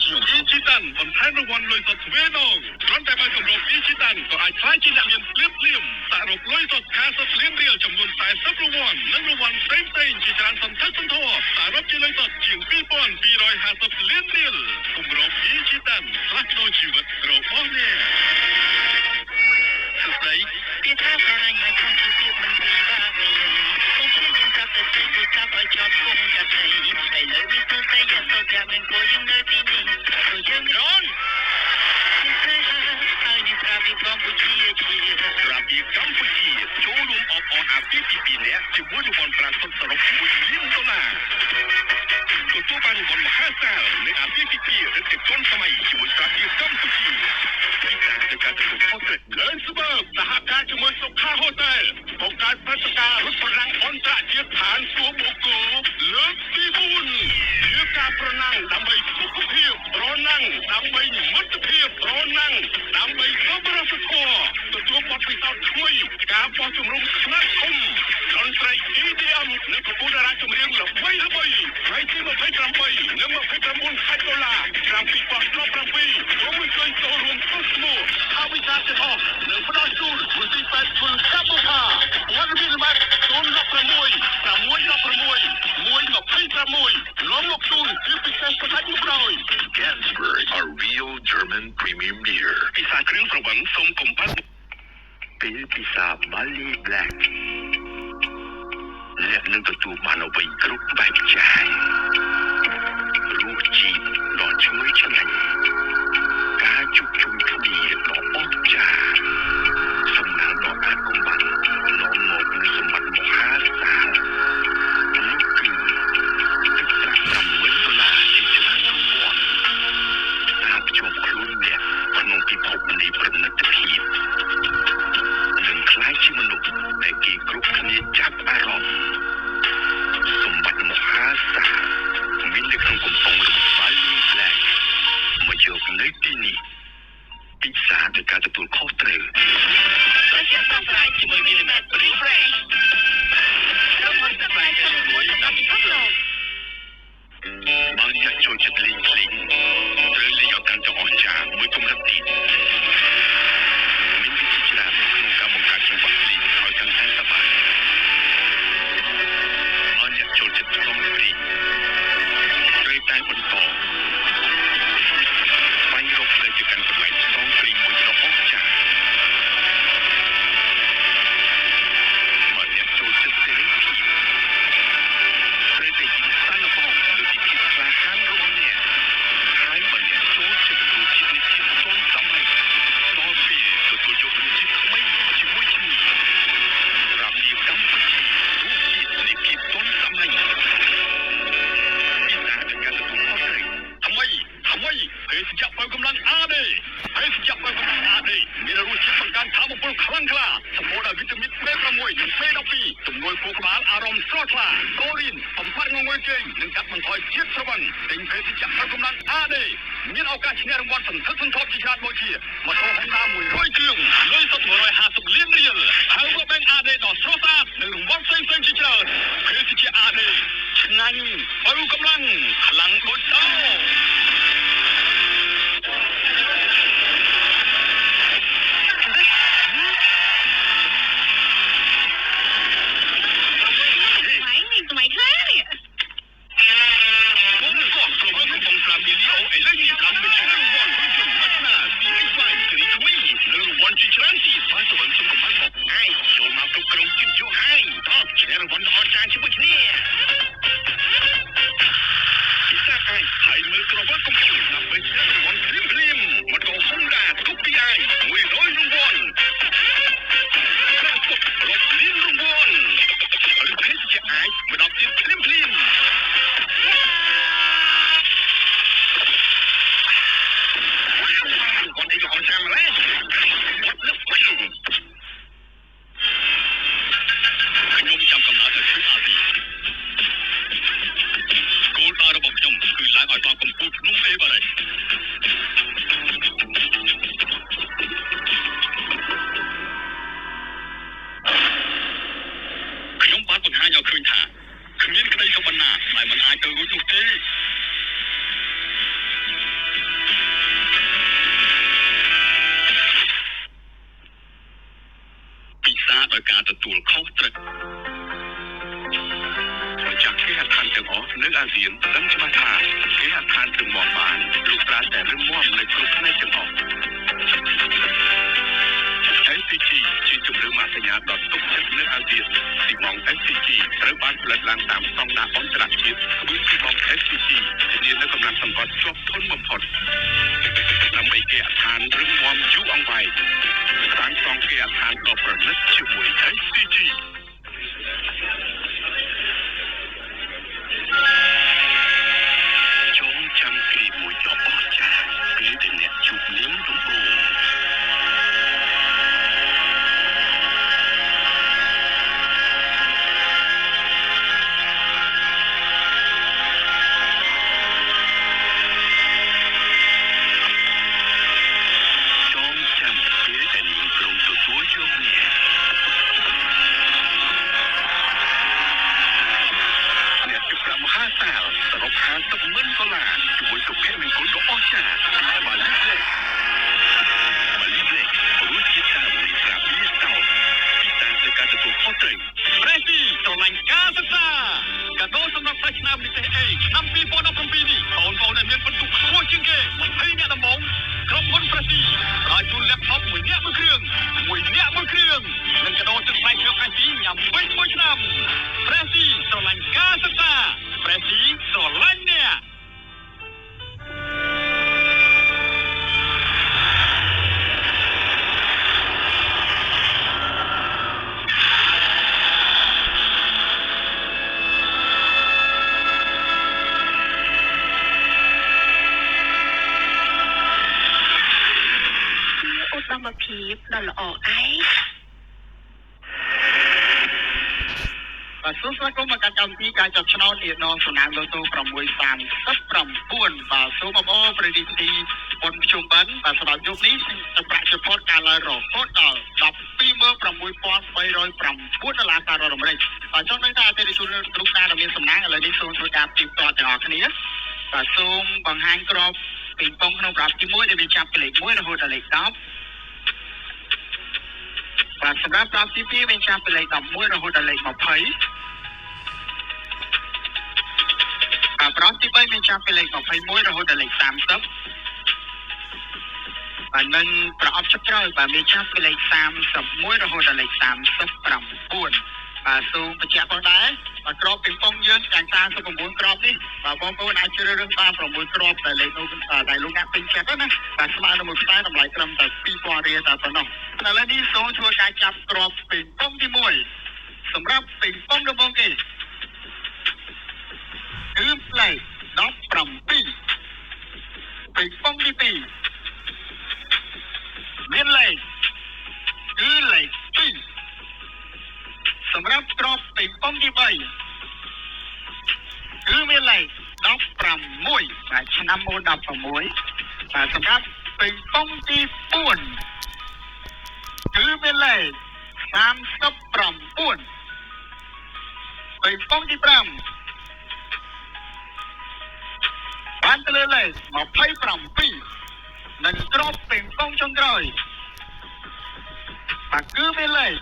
ខ្ញុំអ៊ីជីតាន់បន្ថែមរង្វាន់លុយសុទ្ធទ្វេដងគ្រាន់តែបើគម្រោងអ៊ីជីតាន់ក៏អាចក្លាយជាអ្នកមានភ្លាមភ្លាមសរុបលុយសុទ្ធ50លានរៀលចំនួន40រង្វាន់និងរង្វាន់ផ្សេងផ្សេងជាច្រើនសន្ធឹកសន្ធាប់សរុបជាលុយសុទ្ធជាង2250លានរៀលគម្រោងអ៊ីជីតាន់ផ្លាស់ប្ដូរជីវិតរបស់អ្នកសួស្តី ពាក្យថាស្រឡាញ់ហើយខ្លះជាពាក្យមិនពិបាកនិយាយបងព្យាយាមប្រាប់ទៅស្រីទូរស័ព្ទឲ្យជាប់គុំកាត្រីឥឡូវមានទូស្រីយ៉ាងសូត្រាប់មានគួរយើងនៅទីនេះព្រោះយើង រន មានស្នេហាហើយនឹងប្រាប់ពីកម្ពុជាជា ប្រាប់ពីកម្ពុជាចូលរួមអបអរអាពាហ៍ពិពាហ៍អ្នកជាមួយរង្វាន់ប្រាក់សុទ្ធសរុប1លានដុល្លារទទួលបានរង្វាន់មហាសាលនៃអាពាហ៍ពិពាហ៍ឬទឹកទាន់សម័យជាមួយស្រាបៀរកម្ពុជាពិសាទៅការទទួលខុសត្រូវលើស្បើសហការជាមួយសុខាហូតែលបង្កើតព្រឹត្តិការណ៍រត់ប្រណាំងអន្តរជាតិឋានសួគ៌បូកូលើកទី4ជាការប្រណាំងដើម្បីសុខភាពប្រណាំងដើម្បីមិត្តភាពប្រណាំងដើម្បីសប្បុរសធម៌ទទួលបទពិសោធន៍ថ្មីការបោះជំរំខ្នាតធំតន្ត្រី EDM និងប្រគួតតារាចម្រៀងល្បីល្បីថ្ងៃទី28និង29ខែតុលាឆ្នាំ2017សូមអញ្ជើញចូលរួមទស្សនាថាវិការទាំងអស់នឹងផ្ដល់ជូនមន្ទីរពេទ្យគុលកម្ពុជាវត្តមានបាត់016 616 126នាំមកជូនជាពិសេសផ្ដាច់មុខដោយ Ganzberg, a real German premium beer. ពិសាគ្រឿងស្រវឹងសូមកុំបើក ពេលពិសា Bali Black អ្នកនឹងទទួលបានអ្វីគ្រប់បែបយ៉ាងរសជាតិដ៏ឈ្ងុយឆ្ងាញ់ការជួបជុំគ្នាដ៏អស្ចារ្យសំណាងដ៏អាថ៌កំបាំងនាំមកនូវសម្បត្តិមហាសាលនោះគឺទឹកប្រាក់50000ដុល្លារជាច្រើនរង្វាន់តាមភ្ជាប់ខ្លួនអ្នកក្នុងពិភពនៃប្រណិតភាពនិងក្លាយជាមនុស្សដែលគេគ្រប់គ្នាចាប់អារម្មណ៍សម្បត្តិមហាសាលមាននៅក្នុងកំប៉ុងរបស់ Bali Black មកយកនៅទីនេះពិសាដោយការទទួលខុសត្រូវ ប្រចាំតាមស្រ័យជាមួយ Millimax Refresh ក្រុមហ៊ុនទឹកផ្លែឈើមួយលំដាប់ពិភពលោក បើអ្នកចូលចិត្តលេងភ្លេងត្រូវលេងឲ្យកាន់តែអស្ចារ្យមួយកម្រិតទៀតមានវិធីច្រើនក្នុងការបង្កើតចង្វាក់ភ្លេងឲ្យកាន់តែសប្បាយបើអ្នកចូលចិត្តផ្សងព្រេងត្រូវតែបន្តស្វែងរកផ្លូវទៅកាន់កន្លែងផ្សងព្រេងមួយដ៏អស្ចារ្យបើអ្នកចូលចិត្តសេរីភាពត្រូវតែហ៊ានសាកល្បងលើពីភាពក្លាហានរបស់អ្នកហើយបើអ្នកចូលចិត្តរសជាតិនៃភាពទាន់សម័យដល់ពេលទទួលយករសជាតិថ្មីជាមួយគ្នាស្រាប់នាកម្ពុជារសជាតិនៃភាពទាន់សម័យពិសាដោយការទទួលខុសត្រូវ ថ្មីថ្មីភេសជ្ជៈបើកម្លាំង AD ភេសជ្ជៈបើកម្លាំង AD មានរសជាតិបង្កើនធម៌ពលខ្លាំងក្លាសម្បូរដោយវីតាមីន B6 និង B12 ជំនួយខួរក្បាលអារម្មណ៍ស្រស់ថ្លាតូរីនបំផាត់ងងុយគេងនិងកាត់បន្ថយជាតិស្រវឹងទិញភេសជ្ជៈបើកម្លាំង AD មានឱកាសឈ្នះរង្វាន់សន្ធឹកសន្ធាប់ជាច្រើនដូចជាម៉ូតូ Honda 100គ្រឿងលុយសុទ្ធ150លានរៀលហើយក៏បែង AD ដ៏ស្រស់ស្អាតនិងរង្វាន់ផ្សេងៗជាច្រើនភេសជ្ជៈ AD ឆ្ងាញ់បើកម្លាំងខ្លាំងដូចតោ សម័យនេះសម័យខ្លះនេះ បងស្គាល់ក្រុមហ៊ុនកំពុងស្រាបៀលីអូឥឡូវនេះដើម្បីឈ្នះរង្វាន់រថយន្ត Mazda CX-5 ស៊េរីថ្មីនិងរង្វាន់ជាច្រើនទៀតបានទៅវិញសូមកុំបានមកហើយចូលមកគ្រប់គ្រងជិតយកហើយតោះឈ្នះរង្វាន់ដ៏អស្ចារ្យជាមួយគ្នាពិសាអាចហើយមើលក្រវិល ទទួលខុសត្រូវម្ចាស់គេហដ្ឋានទាំងអស់នៅអាស៊ានដឹងច្បាស់ថាគេហដ្ឋានរឹងមាំបានលុះត្រាតែរឹងមាំនៅគ្រប់ផ្នែកទាំងអស់ SCG ជាជម្រើសម៉ាកសញ្ញាដ៏ទុកចិត្តនៅអាស៊ានស៊ីម៉ង SCG ត្រូវបានផលិតឡើងតាមស្តង់ដារអន្តរជាតិក្បឿនស៊ីម៉ង SCG ធានានូវកម្លាំងសង្កត់ជាប់ធន់បំផុតដើម្បីគេហដ្ឋានរឹងមាំយូរអង្វែងសាងសង់គេហដ្ឋានដ៏ប្រណិតជាមួយ SCG ចងចាំគ្រាមួយដ៏អស្ចារ្យពេលដែលអ្នកជួបនាងដំបូងចងចាំពេលដែលនាងព្រមទទួលយកអ្នកអ្នកជប្រាក់មហាសាលសរុប50ម៉ឺនដុល្លារជាមួយសុភមង្គលដ៏អស្ចារ្យពីបាលីប្លេកបាលីប្លេករសជាតិដើមនៃស្រាបៀរស្តោតពិសាដោយការទទួលខុសត្រូវ ប្រេស៊ីស្រឡាញ់ការសិក្សាកាដូសម្រាប់សិស្សឆ្នាំនិទេស A ឆ្នាំ2017នេះបងប្អូនដែលមានពិន្ទុខ្ពស់ជាងគេ20អ្នកដំបូងក្រុមហ៊ុនប្រេស៊ីផ្ដល់ជូន laptop មួយអ្នកមួយគ្រឿងមួយអ្នកមួយគ្រឿងនិងកាដូទឹកផ្លែឈើប្រេស៊ីញ៉ាំពេញមួយឆ្នាំប្រេស៊ីស្រឡាញ់ការសិក្សាប្រេស៊ីស្រឡាញ់អ្នក ជាឧត្តមភាពដ៏ល្អឯក បាទសូមស្វាគមន៍មកកាន់កម្មវិធីការចាប់ឆ្នោតនាដងសំណាងលូតូ639បាទសូមអបអរព្រះរាជពិធីបុណ្យភ្ជុំបិណ្ឌបាទសម្រាប់យប់នេះទឹកប្រាក់ជប៉ុនកើនឡើងរហូតដល់126,309ដុល្លារសហរដ្ឋអាមេរិកបាទចង់ដឹងថាអតិថិជនរូបណាដែលមានសំណាងឥឡូវនេះសូមធ្វើការផ្ទៀងផ្ទាត់ទាំងអស់គ្នាបាទសូមបង្ហាញក្របពីងប៉ុងក្នុងប្រអប់ទី1ដែលមានចាប់ពីលេខ1រហូតដល់លេខ10បាទសម្រាប់ប្រអប់ទី2មានចាប់ពីលេខ11រហូតដល់លេខ20បាទប្រអប់ទី3មានចាប់ពីលេខ21រហូតដល់លេខ30បាទនិងប្រអប់ចុងក្រោយបាទមានចាប់ពីលេខ31រហូតដល់លេខ39បាទសូមបញ្ជាក់ផងដែរបាទក្របពីងប៉ុងយើងទាំង39ក្របនេះបាទបងប្អូនអាចជ្រើសរើសបាន6ក្របដែលលេខនោះដែលលោកអ្នកពេញចិត្តណាបាទស្មើនឹងមួយខ្សែតម្លៃត្រឹមតែ2000រៀលតែប៉ុណ្ណោះឥឡូវនេះសូមធ្វើការចាប់ក្របពីងប៉ុងទី1សម្រាប់ពីងប៉ុងដំបូងគេគឺលេខ17ពីងប៉ុងទី2មានលេខគឺលេខ2សម្រាប់ក្របពីងប៉ុងទី3គឺមានលេខ16បាទឆ្នាំមុន16បាទសម្រាប់ពីងប៉ុងទី4គឺមានលេខ39ពីងប៉ុងទី5បានទៅលើលេខ27និងក្របពីងប៉ុងចុងក្រោយបាទគឺមានលេខ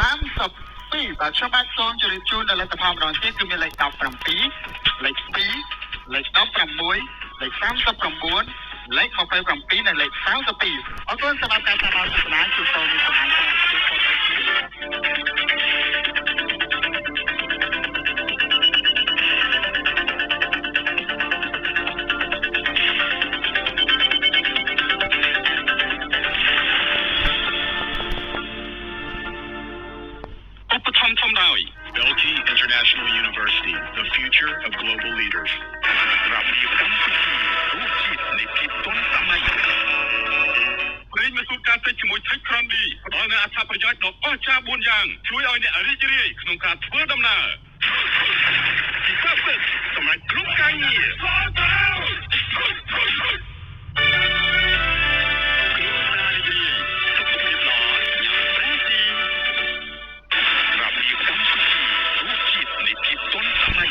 32បាទខ្ញុំបាទសូមជម្រាបជូនដល់លទ្ធផលម្ដងទៀតគឺមានលេខ17លេខ2លេខ16លេខ39លេខ27និងលេខ32អរគុណសម្រាប់ការតាមដានទស្សនាជួបតមានសំណាងក្នុងជួបតទៅទៀត ឧបត្ថម្ភធំដោយ LG International University, the future of global leaders. របៀបកម្ពុជារសជាតិនៃភាពទាន់សម័យប្រេងមកស៊ូការតិចជាមួយ Tech Candy ផ្ដល់នូវអត្ថប្រយោជន៍ដ៏អស្ចារ្យ4យ៉ាងជួយឲ្យអ្នករីករាយក្នុងការធ្វើដំណើរពិសេសពិតសម្រាប់គ្រប់ការងារគ្រួសាររីករាយសុខភាពល្អញ៉ាំប្រេស៊ីរបៀបកម្ពុជារសជាតិនៃភាពទាន់សម័យ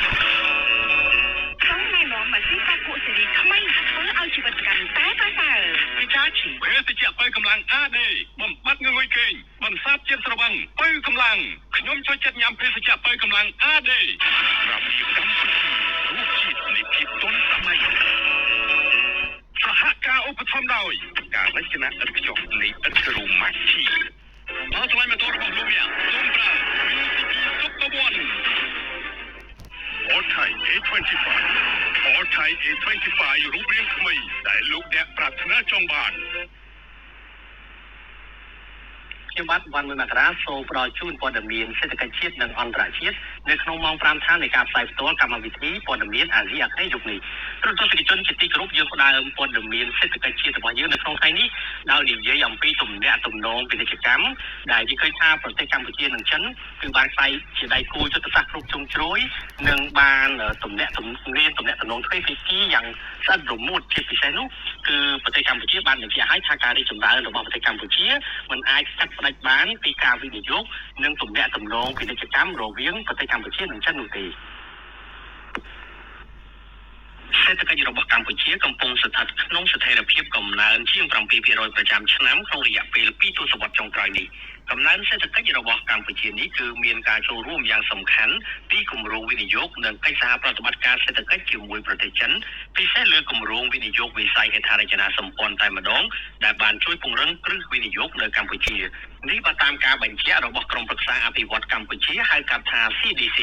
សូមណែនាំម៉ាស៊ីនបោកគក់ស៊េរីថ្មីធ្វើឲ្យជីវិតកាន់តែប្រសើរ Hitachi ភេសជ្ជៈបើកម្លាំង AD បំបត្តិងងុយគេងបន្ស សាបជាតិស្រវឹងបើកម្លាំងខ្ញុំចូលចិត្តញ៉ាំភេសជ្ជៈបើកម្លាំង AD របៀបកម្ពុជារសជាតិនៃភាពទាន់សម័យសហការឧបត្ថម្ភដោយការរចនាឥតខ្ចោះនៃឥដ្ឋរូម៉ាក់ឈីដល់ថ្លៃម៉ូតូរបស់លោកអ្នកសូមប្រើ VCP Super One All Thai A25 All Thai A25 រូបរាងថ្មីដែលលោកអ្នកប្រាថ្នាចង់បានខ្ញុំបាទវ៉ាន់មួយមករាសូមផ្ដល់ជូនព័ត៌មានសេដ្ឋកិច្ចជាតិនិងអន្តរជាតិនៅក្នុងម៉ោង5ខាងនៃការផ្សាយផ្ទាល់កម្មវិធីព័ត៌មានអាស៊ីអាគ្នេយ៍យប់នេះទ្រទស្សនិកជនជាទីគោរពយើងផ្ដើមព័ត៌មានសេដ្ឋកិច្ចជាតិរបស់យើងនៅក្នុងថ្ងៃនេះដោយនិយាយអំពីទំនាក់ទំនងពាណិជ្ជកម្មដែលយើងឃើញថាប្រទេសកម្ពុជានិងចិនគឺបានក្លាយជាដៃគូយុទ្ធសាស្ត្រគ្រប់ជ្រុងជ្រោយនិងបានទំនាក់ទំនងទ្វេភាគីយ៉ាងស្អិតរមួតជាពិសេសនោះគឺប្រទេសកម្ពុជាបានបញ្ជាក់ឲ្យថាការរីកចម្រើនរបស់ប្រទេសកម្ពុជាមិនអាចកាត់ផ្ដាច់បានពីការវិនិយោគនិងទំនាក់ទំនងពាណិជ្ជកម្មរវាងប្រទេសកម្ពុជានិងចិននោះទេសេដ្ឋកិច្ចរបស់កម្ពុជាកំពុងស្ថិតក្នុងស្ថិរភាពកំណើនជាង 7% ប្រចាំឆ្នាំក្នុងរយៈពេល2ទសវត្សរ៍ចុងក្រោយនេះកំណើនសេដ្ឋកិច្ចរបស់កម្ពុជានេះគឺមានការចូលរួមយ៉ាងសំខាន់ពីគម្រោងវិនិយោគនិងកិច្ចសហប្រតិបត្តិការសេដ្ឋកិច្ចជាមួយប្រទេសចិនពិសេសលើគម្រោងវិនិយោគវិស័យហេដ្ឋារចនាសម្ព័ន្ធតែម្ដងដែលបានជួយពង្រឹងគ្រឹះវិនិយោគនៅកម្ពុជានេះបើតាមការបញ្ជាក់របស់ក្រុមប្រឹក្សាអភិវឌ្ឍកម្ពុជាហៅកាត់ថា CDC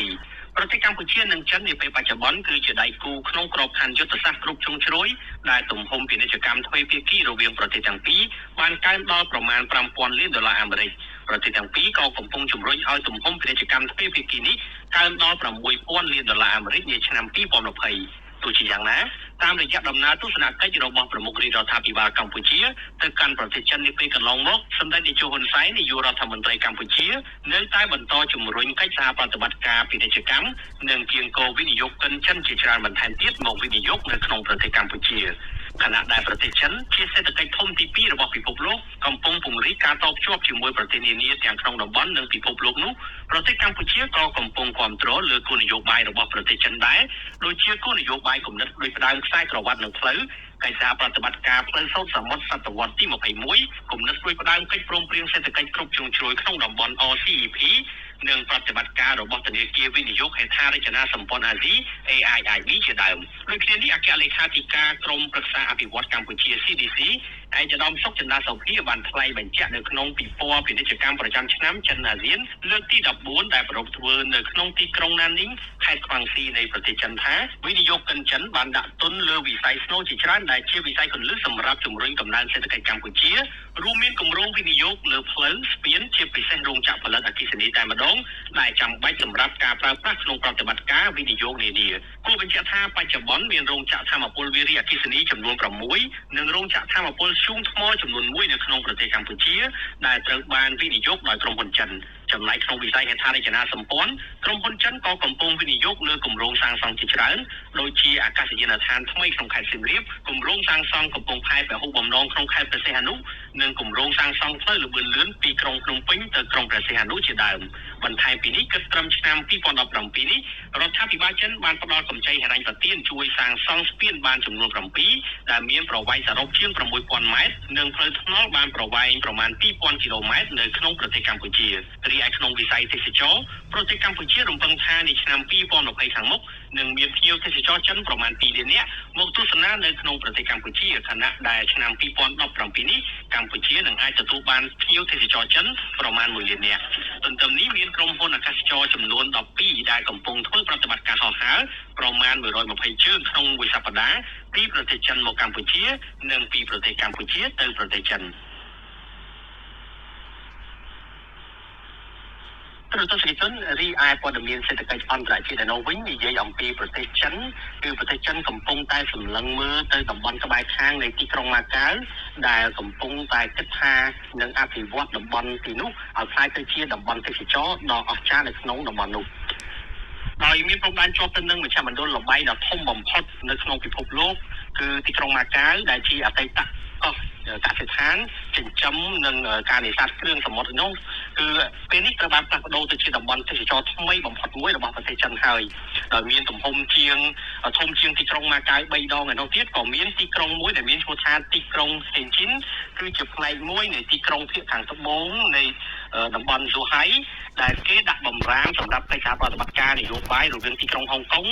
ប្រទេសកម្ពុជានិងចិននាពេលបច្ចុប្បន្នគឺជាដៃគូក្នុងក្របខ័ណ្ឌយុទ្ធសាស្ត្រគ្រប់ជ្រុងជ្រោយដែលទំហំពាណិជ្ជកម្មទ្វេភាគីរវាងប្រទេសទាំងពីរបានកើនដល់ប្រមាណ 5,000 លានដុល្លារអាមេរិកប្រទេសទាំងពីរក៏កំពុងជំរុញឲ្យទំហំពាណិជ្ជកម្មទ្វេភាគីនេះកើនដល់ 6,000 លានដុល្លារអាមេរិកនាឆ្នាំ 2020ទោះជាយ៉ាងណាតាមរយៈដំណើរទស្សនកិច្ចរបស់ប្រមុខរាជរដ្ឋាភិបាលកម្ពុជាទៅកាន់ប្រទេសចិននាពេលកន្លងមកសម្ដេចតេជោហ៊ុនសែននាយករដ្ឋមន្ត្រីកម្ពុជានៅតែបន្តជំរុញកិច្ចសហប្រតិបត្តិការពាណិជ្ជកម្មនិងគៀងគរវិនិយោគិនចិនជាច្រើនបន្ថែមទៀតមកវិនិយោគនៅក្នុងប្រទេសកម្ពុជាខណៈដែលប្រទេសចិនជាសេដ្ឋកិច្ចធំទី2របស់ពិភពលោកកំពុងពង្រីកការតភ្ជាប់ជាមួយប្រទេសនានាទាំងក្នុងតំបន់និងពិភពលោកនោះប្រទេសកម្ពុជាក៏កំពុងគាំទ្រលើគោលនយោបាយរបស់ប្រទេសចិនដែរដូចជាគោលនយោបាយគំនិតដូចផ្ដើមខ្សែក្រវ៉ាត់និងផ្លូវកិច្ចសហប្រតិបត្តិការផ្លូវសូត្រសមុទ្រសតវត្សទី21គំនិតដូចផ្ដើមកិច្ចព្រមព្រៀងសេដ្ឋកិច្ចគ្រប់ជ្រុងជ្រោយក្នុងតំបន់ RCEP និងប្រតិបត្តិការរបស់ធនាគារវិនិយោគហេដ្ឋារចនាសម្ព័ន្ធអាស៊ី AIIB ជាដើមដូចគ្នានេះអគ្គលេខាធិការក្រុមប្រឹក្សាអភិវឌ្ឍកម្ពុជា CDC ឯកឧត្តមសុកចិន្តាសោភាបានថ្លែងបញ្ជាក់នៅក្នុងពិព័រណ៍ពាណិជ្ជកម្មប្រចាំឆ្នាំចិនអាស៊ានលើកទី14ដែលប្រារព្ធធ្វើនៅក្នុងទីក្រុងណាននីងខេត្តក្វាងស៊ីនៃប្រទេសចិនថាវិនិយោគិនចិនបានដាក់ទុនលើវិស័យស្នូលជាច្រើនដែលជាវិស័យគន្លឹះសម្រាប់ជំរុញកំណើនសេដ្ឋកិច្ចកម្ពុជារួមមានគម្រោងវិនិយោគលើផ្លូវស្ពានជាពិសេសរោងចក្រផលិតអគ្គិសនីតែម្ដងដែលចាំបាច់សម្រាប់ការប្រើប្រាស់ក្នុងប្រតិបត្តិការវិនិយោគនានាគួរបញ្ជាក់ថាបច្ចុប្បន្នមានរោងចក្រថាមពលវារីអគ្គិសនីចំនួន6និងរោងចក្រថាមពលធ្យូងថ្មចំនួន1នៅក្នុងប្រទេសកម្ពុជាដែលត្រូវបានវិនិយោគដោយក្រុមហ៊ុនចិនចំណែកក្នុងវិស័យហេដ្ឋារចនាសម្ព័ន្ធក្រុមហ៊ុនចិនក៏កំពុងវិនិយោគលើគម្រោងសាងសង់ជាច្រើនដូចជាអាកាសយានដ្ឋានថ្មីក្នុងខេត្តសៀមរាបគម្រោងសាងសង់កំពង់ផែពហុបំណងក្នុងខេត្តព្រះសីហនុនិងគម្រោងសាងសង់ផ្លូវល្បឿនលឿនពីក្រុងភ្នំពេញទៅក្រុងព្រះសីហនុជាដើមបន្ថែមពីនេះគិតត្រឹមឆ្នាំ2017នេះរដ្ឋាភិបាលចិនបានផ្ដល់កម្ចីហិរញ្ញប្បទានជួយសាងសង់ស្ពានបានចំនួន7ដែលមានប្រវែងសរុបជាង 6,000 ម៉ែត្រនិងផ្លូវថ្នល់បានប្រវែងប្រមាណ 2,000 គីឡូម៉ែត្រនៅក្នុងប្រទេសកម្ពុជារីឯក្នុងវិស័យទេសចរណ៍ប្រទេសកម្ពុជារំពឹងថានៅឆ្នាំ2020ខាងមុខនឹងមានភ្ញៀវទេសចរចិនប្រមាណ2លាននាក់មកទស្សនានៅក្នុងប្រទេសកម្ពុជាខណៈដែលឆ្នាំ2017នេះកម្ពុជានឹងអាចទទួលបានភ្ញៀវទេសចរចិនប្រមាណ1លាននាក់ទន្ទឹមនេះមានក្រុមហ៊ុនអាកាសចរចំនួន12ដែលកំពុងធ្វើប្រតិបត្តិការហោះហើរប្រមាណ120ជើងក្នុងមួយសប្តាហ៍ពីប្រទេសចិនមកកម្ពុជានិងពីប្រទេសកម្ពុជាទៅប្រទេសចិនទ្រទស្សនិកជនរីឯព័ត៌មានសេដ្ឋកិច្ចអន្តរជាតិនៅវិញនិយាយអំពីប្រទេសចិនគឺប្រទេសចិនកំពុងតែសម្លឹងមើលទៅតំបន់ក្បែរខាងនៃទីក្រុងម៉ាកាវដែលកំពុងតែគិតថានឹងអភិវឌ្ឍតំបន់ទីនោះឲ្យក្លាយទៅជាតំបន់ទេសចរណ៍ដ៏អស្ចារ្យនៅក្នុងតំបន់នោះដោយមានព្រំដែនជាប់ទៅនឹងមជ្ឈមណ្ឌលល្បែងដ៏ធំបំផុតនៅក្នុងពិភពលោកគឺទីក្រុងម៉ាកាវដែលជាអតីតកោះកសិដ្ឋានចិញ្ចឹមនិងការនេសាទគ្រឿងសមុទ្រនោះគឺពេលនេះត្រូវបានផ្លាស់ប្ដូរទៅជាតំបន់ទេសចរណ៍ថ្មីបំផុតមួយរបស់ប្រទេសចិនហើយដោយមានទំហំជាងធំជាងទីក្រុងម៉ាកាវ3ដងឯនោះទៀតក៏មានទីក្រុងមួយដែលមានឈ្មោះថាទីក្រុងសេនជីនគឺជាផ្នែកមួយនៃទីក្រុងភាគខាងត្បូងនៃ តំបន់ស៊ូហៃដែលគេដាក់បំរាមសម្រាប់កិច្ចសហប្រតិបត្តិការនយោបាយរវាងទីក្រុងហុងកុង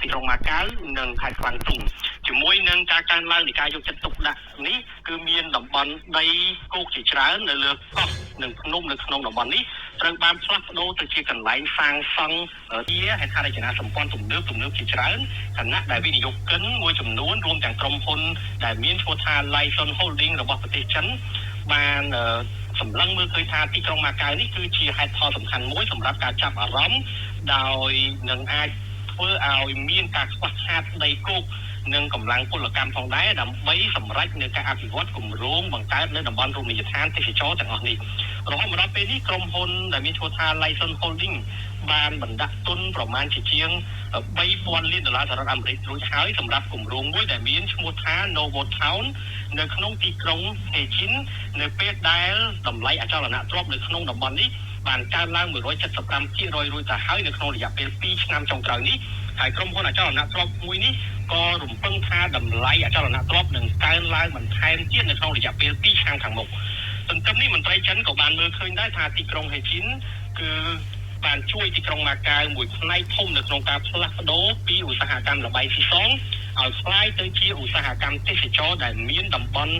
ទីក្រុងម៉ាកាវនិងខេត្តក្វាងទុងជាមួយនឹងការកើនឡើងនៃការយកចិត្តទុកដាក់នេះគឺមានតំបន់ដីគោកជាច្រើននៅលើកោះនិងភ្នំនៅក្នុងតំបន់នេះត្រូវបានផ្លាស់ប្ដូរទៅជាកន្លែងសាងសង់ជាហេដ្ឋារចនាសម្ព័ន្ធទំនើបជាច្រើនខណៈដែលវិនិយោគិនមួយចំនួនរួមទាំងក្រុមហ៊ុនដែលមានឈ្មោះថា Lyson Holding របស់ប្រទេសចិនបានសម្លឹងមើលឃើញថាទីក្រុងម៉ាកាវនេះគឺជាហេតុផលសំខាន់មួយសម្រាប់ការចាប់អារម្មណ៍ដោយនឹងអាចធ្វើឲ្យមានការខ្វះខាតដីគោកនិងកម្លាំងពលកម្មផងដែរដើម្បីសម្រេចនៅការអភិវឌ្ឍគម្រោងបង្កើតនៅតំបន់រមណីយដ្ឋានទេសចរទាំងអស់នេះរហូតមកដល់ពេលនេះក្រុមហ៊ុនដែលមានឈ្មោះថា Lyson Holding បានបណ្ដាក់ទុនប្រមាណជាជាង3000លានដុល្លារសហរដ្ឋអាមេរិករួចហើយសម្រាប់គម្រោងមួយដែលមានឈ្មោះថា Novo Town នៅក្នុងទីក្រុង Hejin នៅពេលដែលតម្លៃអចលនទ្រព្យនៅក្នុងតំបន់នេះបានកើនឡើង175%រួចទៅហើយនៅក្នុងរយៈពេល2ឆ្នាំចុងក្រោយនេះហើយក្រុមហ៊ុនអចលនទ្រព្យមួយនេះក៏រំពឹងថាតម្លៃអចលនទ្រព្យនឹងកើនឡើងបន្ថែមទៀតនៅក្នុងរយៈពេល2ឆ្នាំខាងមុខទន្ទឹមនេះមន្ត្រីចិនក៏បានមើលឃើញដែរថាទីក្រុង Hejin គឺបានជួយទីក្រុងម៉ាកាវមួយផ្នែកធំនៅក្នុងការផ្លាស់ប្ដូរពីឧស្សាហកម្មល្បែងស៊ីសងឲ្យក្លាយទៅជាឧស្សាហកម្មទេសចរដែលមានតំបន់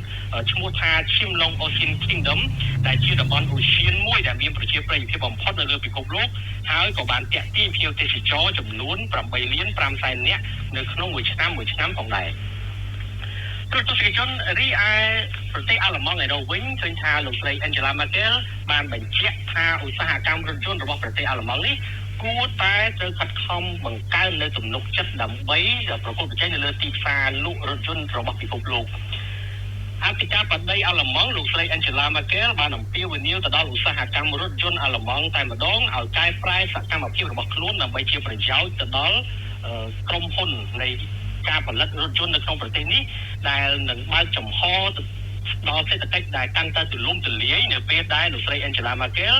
ឈ្មោះថា Chimelong Ocean Kingdom ដែលជាតំបន់ឧទ្យានមួយដែលមានប្រជាប្រិយភាពបំផុតនៅលើពិភពលោកហើយក៏បានទាក់ទាញភ្ញៀវទេសចរចំនួន8លាន5សែននាក់នៅក្នុងមួយឆ្នាំមួយឆ្នាំផងដែរទស្សនិកជនរីឯប្រទេសអាល្លឺម៉ង់ឯនោះវិញឃើញថាលោកស្រី Angela Merkel បានបញ្ជាក់ថាឧស្សាហកម្មរថយន្តរបស់ប្រទេសអាល្លឺម៉ង់នេះគួរតែត្រូវខិតខំបង្កើននៅទំនុកចិត្តដើម្បីប្រកួតប្រជែងនៅលើទីផ្សារលក់រថយន្តរបស់ពិភពលោកអធិការបតីអាល្លឺម៉ង់លោកស្រី Angela Merkel បានអំពាវនាវទៅដល់ឧស្សាហកម្មរថយន្តអាល្លឺម៉ង់តែម្ដងឲ្យកែប្រែសកម្មភាពរបស់ខ្លួនដើម្បីជាប្រយោជន៍ទៅដល់ក្រុមហ៊ុននៃការផលិតរថយន្តនៅក្នុងប្រទេសនេះដែលនឹងបើកចំហដល់សេដ្ឋកិច្ចដែលកាន់តែទូលំទូលាយនៅពេលដែលលោកស្រី Angela Merkel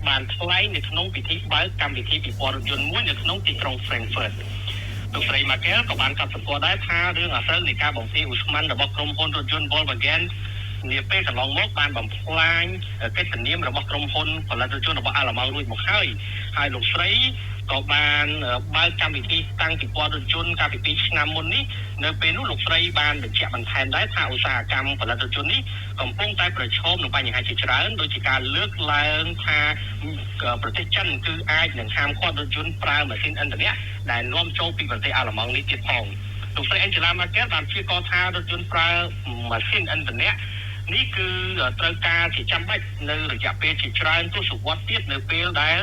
បានថ្លែងនៅក្នុងពិធីបើកកម្មវិធីពិព័រណ៍រថយន្តមួយនៅក្នុងទីក្រុង Frankfurt លោកស្រី Merkel ក៏បានកត់សម្គាល់ដែរថារឿងអាស្រូវនៃការបំភាយឧស្ម័នរបស់ក្រុមហ៊ុនរថយន្ត Volkswagen នាពេលកន្លងមកបានបំផ្លាញកិត្តិនាមរបស់ក្រុមហ៊ុនផលិតរថយន្តរបស់អាល្លឺម៉ង់រួចមកហើយហើយលោកស្រីក៏បានបើកកម្មវិធីតាំងពិព័រណ៍រថយន្តកាលពី2ឆ្នាំមុននេះនៅពេលនោះលោកស្រីបានបញ្ជាក់បន្ថែមដែរថាឧស្សាហកម្មផលិតរថយន្តនេះកំពុងតែប្រឈមនឹងបញ្ហាជាច្រើនដូចជាការលើកឡើងថាប្រទេសចិនគឺអាចនឹងហាមឃាត់រថយន្តប្រើម៉ាស៊ីនឥន្ធនៈដែលនាំចូលពីប្រទេសអាល្លឺម៉ង់នេះទៀតផងលោកស្រី Angela Merkel បានព្យាករណ៍ថារថយន្តប្រើម៉ាស៊ីនឥន្ធនៈនេះគឺត្រូវការជាចាំបាច់នៅរយៈពេលជាច្រើនទសវត្សរ៍ទៀតនៅពេលដែល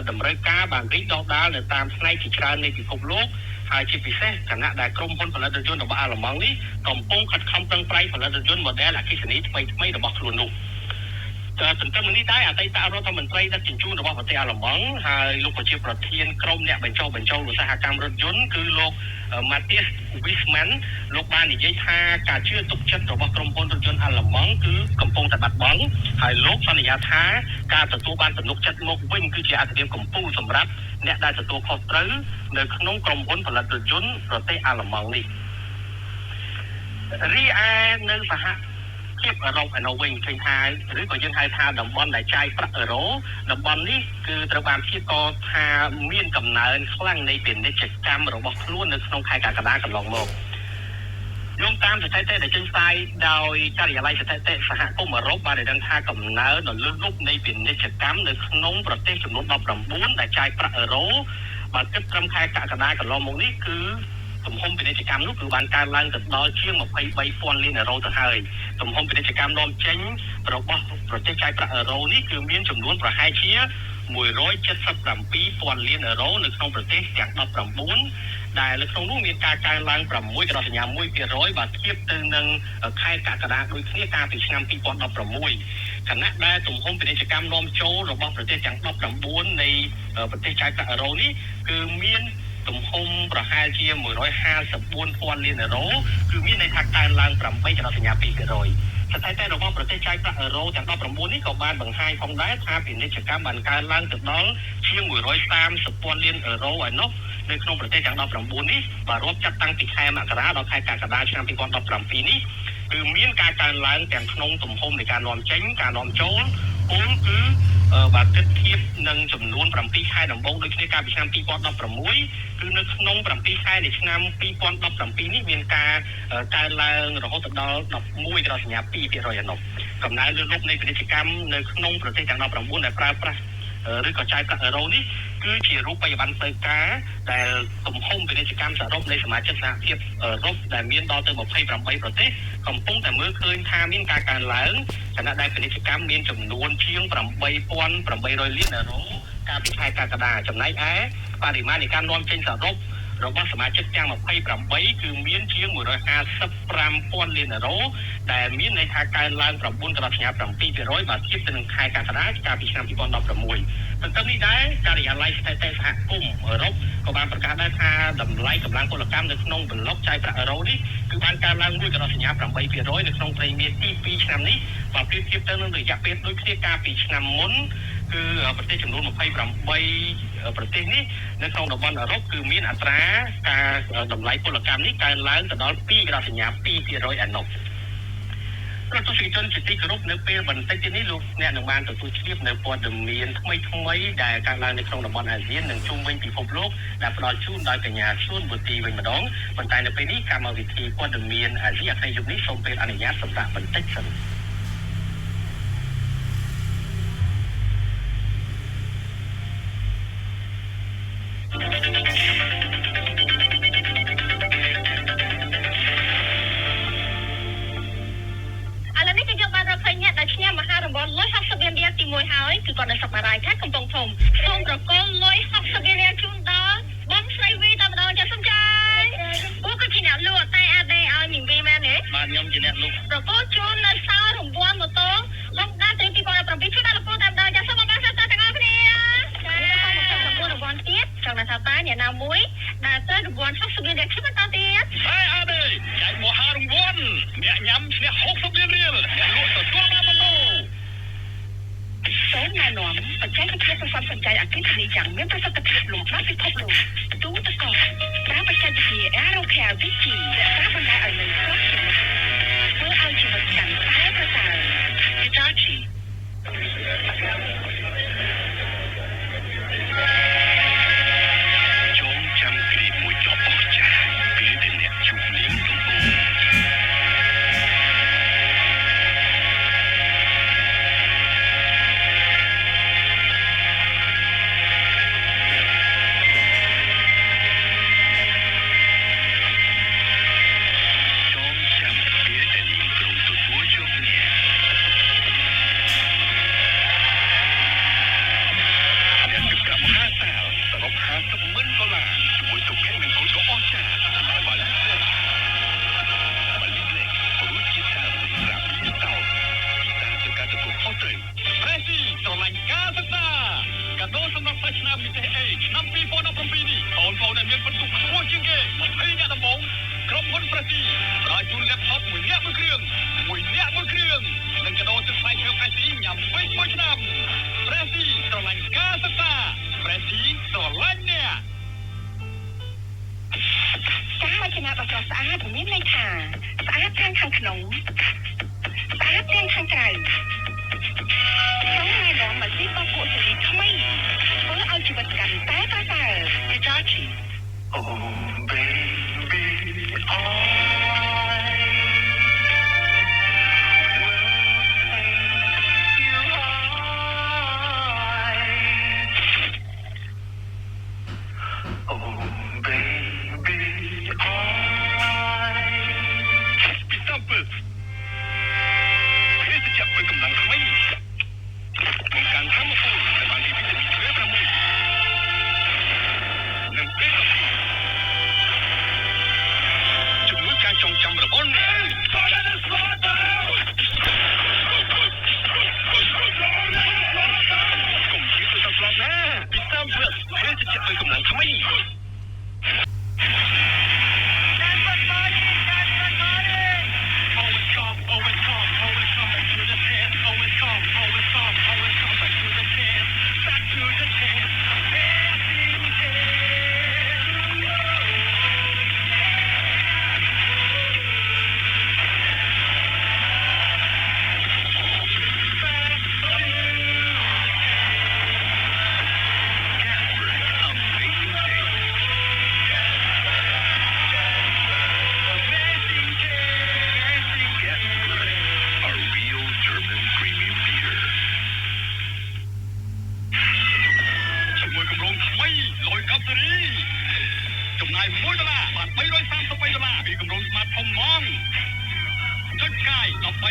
តម្រូវការបានរីកដុះដាលនៅតាមផ្នែកជាច្រើននៃពិភពលោកហើយជាពិសេសខណៈដែលក្រុមហ៊ុនផលិតរថយន្តរបស់អាល្លឺម៉ង់នេះកំពុងខិតខំប្រឹងប្រែងផលិតរថយន្ត model អគ្គិសនីថ្មីៗរបស់ខ្លួននោះទន្ទឹមនឹងនេះដែរអតីតរដ្ឋមន្ត្រីដឹកជញ្ជូនរបស់ប្រទេសអាល្លឺម៉ង់ហើយលោកក៏ជាប្រធានក្រុមអ្នកបញ្ចុះបញ្ចូលឧស្សាហកម្មរថយន្តគឺលោក Matthias Wisman លោកបាននិយាយថាការជឿទុកចិត្តរបស់ក្រុមហ៊ុនរថយន្តអាល្លឺម៉ង់គឺកំពុងតែបាត់បង់ហើយលោកសន្យាថាការទទួលបានទំនុកចិត្តមកវិញគឺជាអាទិភាពកំពូលសម្រាប់អ្នកដែលទទួលខុសត្រូវនៅក្នុងក្រុមហ៊ុនផលិតរថយន្តប្រទេសអាល្លឺម៉ង់នេះរីឯនៅសហភាពអឺរ៉ុបឯនោះវិញឃើញថាឬក៏យើងហៅថាតំបន់ដែលចាយប្រាក់អឺរ៉ូតំបន់នេះគឺត្រូវបានព្យាករណ៍ថាមានកំណើនខ្លាំងនៃពាណិជ្ជកម្មរបស់ខ្លួននៅក្នុងខែកក្កដាកន្លងមកយោងតាមស្ថិតិដែលចេញផ្សាយដោយការិយាល័យស្ថិតិសហគមន៍អឺរ៉ុបបានឲ្យដឹងថាកំណើនដ៏លើសលប់នៃពាណិជ្ជកម្មនៅក្នុងប្រទេសចំនួន19ដែលចាយប្រាក់អឺរ៉ូបើគិតត្រឹមខែកក្កដាកន្លងមកនេះគឺទំហំពាណិជ្ជកម្មនោះគឺបានកើនឡើងទៅដល់ជាង23,000លានអឺរ៉ូទៅហើយទំហំពាណិជ្ជកម្មនាំចេញរបស់ប្រទេសចាយប្រាក់អឺរ៉ូនេះគឺមានចំនួនប្រហែលជា177,000លានអឺរ៉ូនៅក្នុងប្រទេសទាំង19ដែលនៅក្នុងនោះមានការកើនឡើង6.1%បើធៀបទៅនឹងខែកក្កដាដូចគ្នាកាលពីឆ្នាំ2016ខណៈដែលទំហំពាណិជ្ជកម្មនាំចូលរបស់ប្រទេសទាំង19នៃប្រទេសចាយប្រាក់អឺរ៉ូនេះគឺមានទំហំប្រហែលជា154,000លានអឺរ៉ូគឺមានន័យថាកើនឡើង8.2%ស្ថិតិរបស់ប្រទេសចាយប្រាក់អឺរ៉ូទាំង19នេះក៏បានបង្ហាញផងដែរថាពាណិជ្ជកម្មបានកើនឡើងទៅដល់ជាង130,000លានអឺរ៉ូឯណោះនៅក្នុងប្រទេសទាំង19នេះបើរាប់ចាប់តាំងពីខែមករាដល់ខែកក្កដាឆ្នាំ2017នេះគឺមានការកើនឡើងទាំងក្នុងទំហំនៃការនាំចេញការនាំចូល ពលគឺបើគិតធៀបនឹងចំនួន7ខែដំបូងដូចគ្នាកាលពីឆ្នាំ2016គឺនៅក្នុង7ខែនៃឆ្នាំ2017នេះមានការកើនឡើងរហូតដល់11.2%ឯណោះកំណើនលើសលប់នៃពាណិជ្ជកម្មនៅក្នុងប្រទេសទាំង19ដែលប្រើប្រាស់ឬក៏ចាយប្រាក់អឺរ៉ូនេះគឺជារូបិយប័ណ្ណផ្លូវការដែលទំហំពាណិជ្ជកម្មសរុបនៃសមាជិកសហភាពអឺរ៉ុបដែលមានដល់ទៅ28ប្រទេសកំពុងតែមើលឃើញថាមានការកើនឡើងខណៈដែលពាណិជ្ជកម្មមានចំនួនជាង8800លានអឺរ៉ូកាលពីខែកក្កដាចំណែកឯបរិមាណនៃការនាំចេញសរុបរបស់សមាជិកទាំង28គឺមានជាង155,000លានអឺរ៉ូដែលមានន័យថាកើនឡើង9.7%បើធៀបទៅនឹងខែកក្កដាកាលពីឆ្នាំ2016ទន្ទឹមនេះដែរការិយាល័យស្ថិតិសហគមន៍អឺរ៉ុបក៏បានប្រកាសដែរថាតម្លៃកម្លាំងពលកម្មនៅក្នុងប្លុកចាយប្រាក់អឺរ៉ូនេះគឺបានកើនឡើង1.8%នៅក្នុងត្រីមាសទី2ឆ្នាំនេះបើប្រៀបធៀបទៅនឹងរយៈពេលដូចគ្នាកាលពីឆ្នាំមុនគឺប្រទេសចំនួន28ប្រទេសនេះនៅក្នុងតំបន់អឺរ៉ុបគឺមានអត្រាការតម្លៃពលកម្មនេះកើនឡើងទៅដល់2.2%ឯណោះប្រទស្សនិកជនជាទីគោរពនៅពេលបន្តិចទៀតនេះលោកអ្នកនឹងបានទទួលជ្រាបនៅព័ត៌មានថ្មីៗដែលកើតឡើងនៅក្នុងតំបន់អាស៊ាននិងជុំវិញពិភពលោកដែលផ្ដល់ជូនដោយកញ្ញាសួនបូទីវិញម្ដងប៉ុន្តែនៅពេលនេះកម្មវិធីព័ត៌មានអាស៊ីអាគ្នេយ៍យប់នេះសូមពេលអនុញ្ញាតសម្រាប់បន្តិចសិនគឺគាត់នៅស្រុកបារាយខេត្តកំពង់ធំសូមប្រគល់លុយ60លានរៀលជូនដល់បងស្រីវីតែម្ដងចាសូមចាយអូគឺជាអ្នកលក់តែអាដេឲ្យមីងវីមែនទេបាទខ្ញុំជាអ្នកលក់ប្រគល់ជូននៅសោរង្វាន់ម៉ូតូបងដាត្រី2017ជូនដល់លោកពូតែម្ដងចាសូមអរគុណទាំងអស់គ្នាចាសូមរង្វាន់ទៀតចង់ថាតើអ្នកណាមួយដែលត្រូវរង្វាន់60លានរៀលខ្ញុំបន្តទៀតតែអាដេចែកមហារង្វាន់អ្នកញ៉ាំឈ្នះ60លានរៀលអ្នកលក់ទទួលបានម៉ូតូសូមណែនាំបច្ចេកវិទ្យាប្រសពសញ្ចៃអគ្គិសនីយ៉ាងមានប្រសិទ្ធភាពលំដាប់ពិភពលោកទូទឹកកកប្រើបច្ចេកវិទ្យា Aerocare VG រក្សាបន្លែឲ្យនៅស្រស់ជានិច្ចធ្វើឲ្យជីវិតកាន់តែប្រសើរ Hitachi ចងចាំគ្រាមួយដ៏អស្ចារ្យពេលដែលអ្នកជួបនាងដំបូង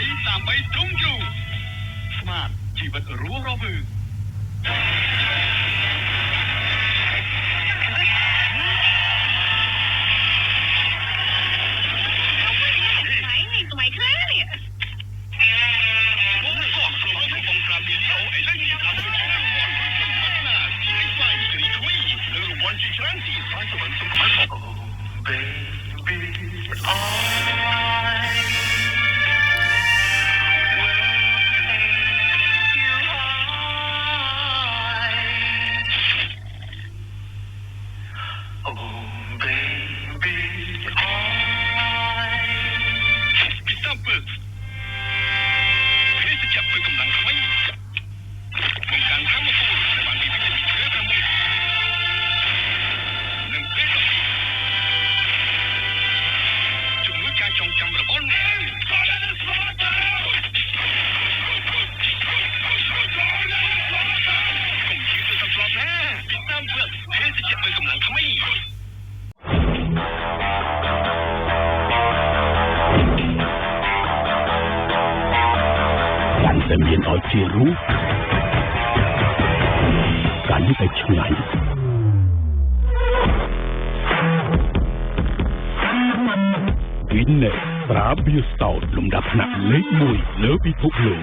33ទ្រុងជ្រូកស្មាតជីវិតរស់រវើក នេះសម័យខ្លះនេះ បងកងប្រមកំពុងត្រាមីលីអូឥឡូវនេះឡើងទៅជារង្វាន់រថយន្ត Mazda CX-5 ស៊េរីថ្មីនិងរង្វាន់ជាច្រើនទៀតហើយសវណ្ណសំខាន់ Baby, I will take you high. Oh, baby, I. ពិសាពើភេសជ្ជៈពើកម្លាំងថ្មីបង្កើនធម៌ពលដែលបានពីវីតាមីន B6 និង B12 ជំនួយការចងចាំរបស់អ្នកកុំជឿទៅតាមស្លាប់ណាពិសាពើភេសជ្ជៈពើកម្លាំងថ្មី កាន់តែមានឲ្យជារូបកាន់តែឆ្ងាញ់ Guinness ស្រាបៀរ Stout លំដាប់ថ្នាក់លេខ1លើពិភពលោក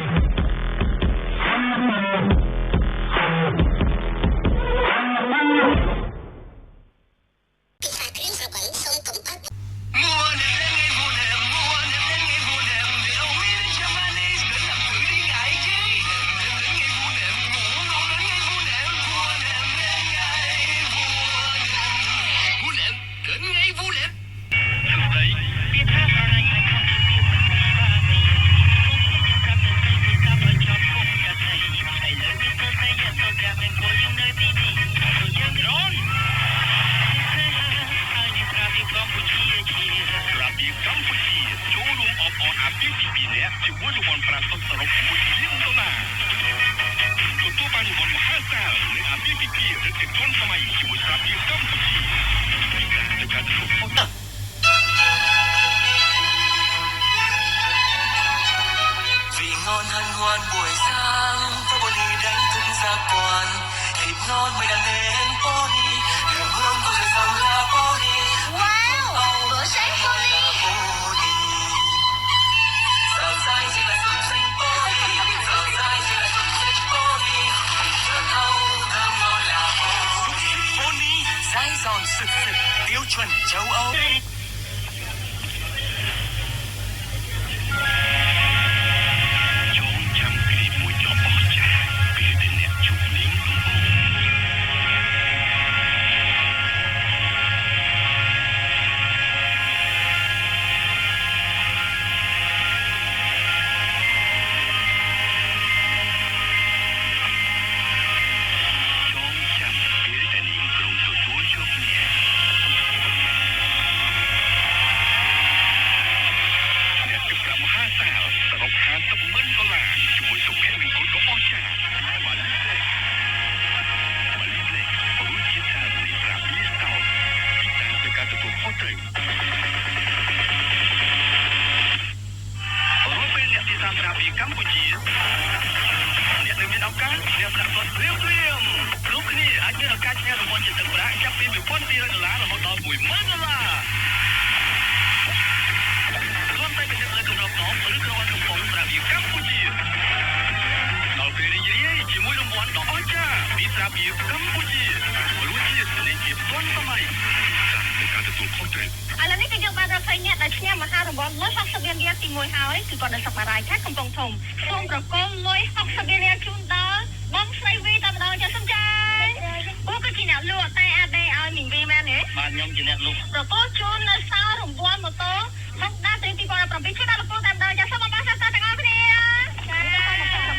ពាក្យថាស្រឡាញ់ឲ្យខុសពីពាក្យមិនពិបាកនិយាយបងព្យាយាមប្រាប់ទៅស្រីទូរស័ព្ទឲ្យជាប់គុំកាត្រីឥឡូវមានទូរស័ព្ទយ៉ាងសូត្រាមានគោយើងនៅទីនេះព្រោះយើង រន មានស្នេហាហើយនឹងប្រាប់ពីកម្ពុជាជា របៀបកម្ពុជាចូលរួមអបអរអាពាហ៍ពិពាហ៍អ្នកជាមួយរង្វាន់ប្រាក់សុទ្ធសរុប1លានដុល្លារទទួលបានរង្វាន់មហាសាលនិងអាពាហ៍ពិពាហ៍ឬជាទាន់សម័យជាមួយស្រាបៀរកម្ពុជាទៅការទទួលខុសត្រូវ Vị ngon hân hoan buổi sáng phố Pony đánh thức giác quan thịt ngon mới đặt tên Pony thơm hương của trời sông là Pony. Wow, bữa sáng Pony. Pony giòn dai chỉ là xúc xích Pony, giòn dai chỉ là xúc xích Pony, thịt trơn Âu thơm ngon là Pony. Pony dai giòn sực sực tiêu chuẩn châu Âu. ចងចាំគ្រាមួយដ៏អស្ចារ្យពេលដែលអ្នកជួបនាងដំបូងចងចាំពេលដែលនាងព្រមទទួលយកអ្នក អ្នកជប្រាក់មហាសាលសរុប50ម៉ឺនដុល្លារជាមួយសុភមង្គលដ៏អស្ចារ្យពីបាលីប្លេកបាលីប្លេករសជាតិដើមនៃស្រាបៀរ Stout ពិសាទៅការទទួលខុសត្រូវរាល់ពេលអ្នកទីតាមស្រាបៀរកម្ពុជាអ្នកនឹងមានឱកាសឈ្នះប្រាក់សុទ្ធភ្លាមភ្លាមគ្រប់គ្នាអាចមានឱកាសឈ្នះរង្វាន់ជាទឹកប្រាក់ចាប់ពី1200ដុល្លាររហូតដល់10000ដុល្លារ គ្រាន់តែពិនិត្យលើគម្របដបឬក្រវ៉ាន់កំប៉ុងស្រាបៀរកម្ពុជាដល់ពេលរីករាយជាមួយរង្វាន់ដ៏អស្ចារ្យពីស្រាបៀរកម្ពុជារសជាតិនៃភាពទាន់សម័យในការទទួលខុសត្រូវ ឥឡូវនេះគឺយើងបានរកឃើញអ្នកដែលឈ្នះមហារង្វាន់លុយ60លានរៀលទី1ហើយគឺគាត់នៅស្រុកបារាយខេត្តកំពង់ធំសូមប្រគល់លុយ60លានរៀលជូនដល់បងស្រីវីតែម្ដងចាសូមចាអូគឺជាអ្នកលក់តែអាដេឲ្យមីងវីមែនទេ បាទខ្ញុំជាអ្នកលក់ ប្រគល់ជូននៅសោរង្វាន់ម៉ូតូ Honda ស៊េរី2017ជូនដល់លោកពូតែម្ដងចាសូមអបអរសាទរទាំងអស់គ្នាចា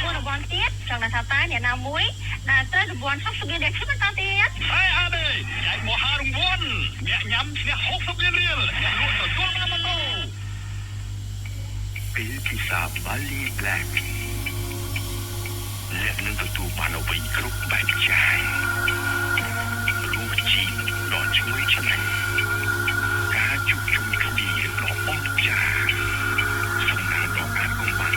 9រង្វាន់ទៀតចង់ថាតើអ្នកណាមួយដែលត្រូវរង្វាន់60លានរៀលឈ្នះបន្តទៀត ហើយអាដេចែកមហារង្វាន់អ្នកញ៉ាំឈ្នះ60លានរៀលអ្នកលក់ទទួលបានម៉ូតូពេលពិសាបាលី Black អ្នកនឹងទទួលបានអ្វីគ្រប់បែបយ៉ាងរសជាតិដ៏ឈ្ងុយឆ្ងាញ់ការជួបជុំគ្នាដ៏អស្ចារ្យសំណាងដ៏អាថ៌កំបាំង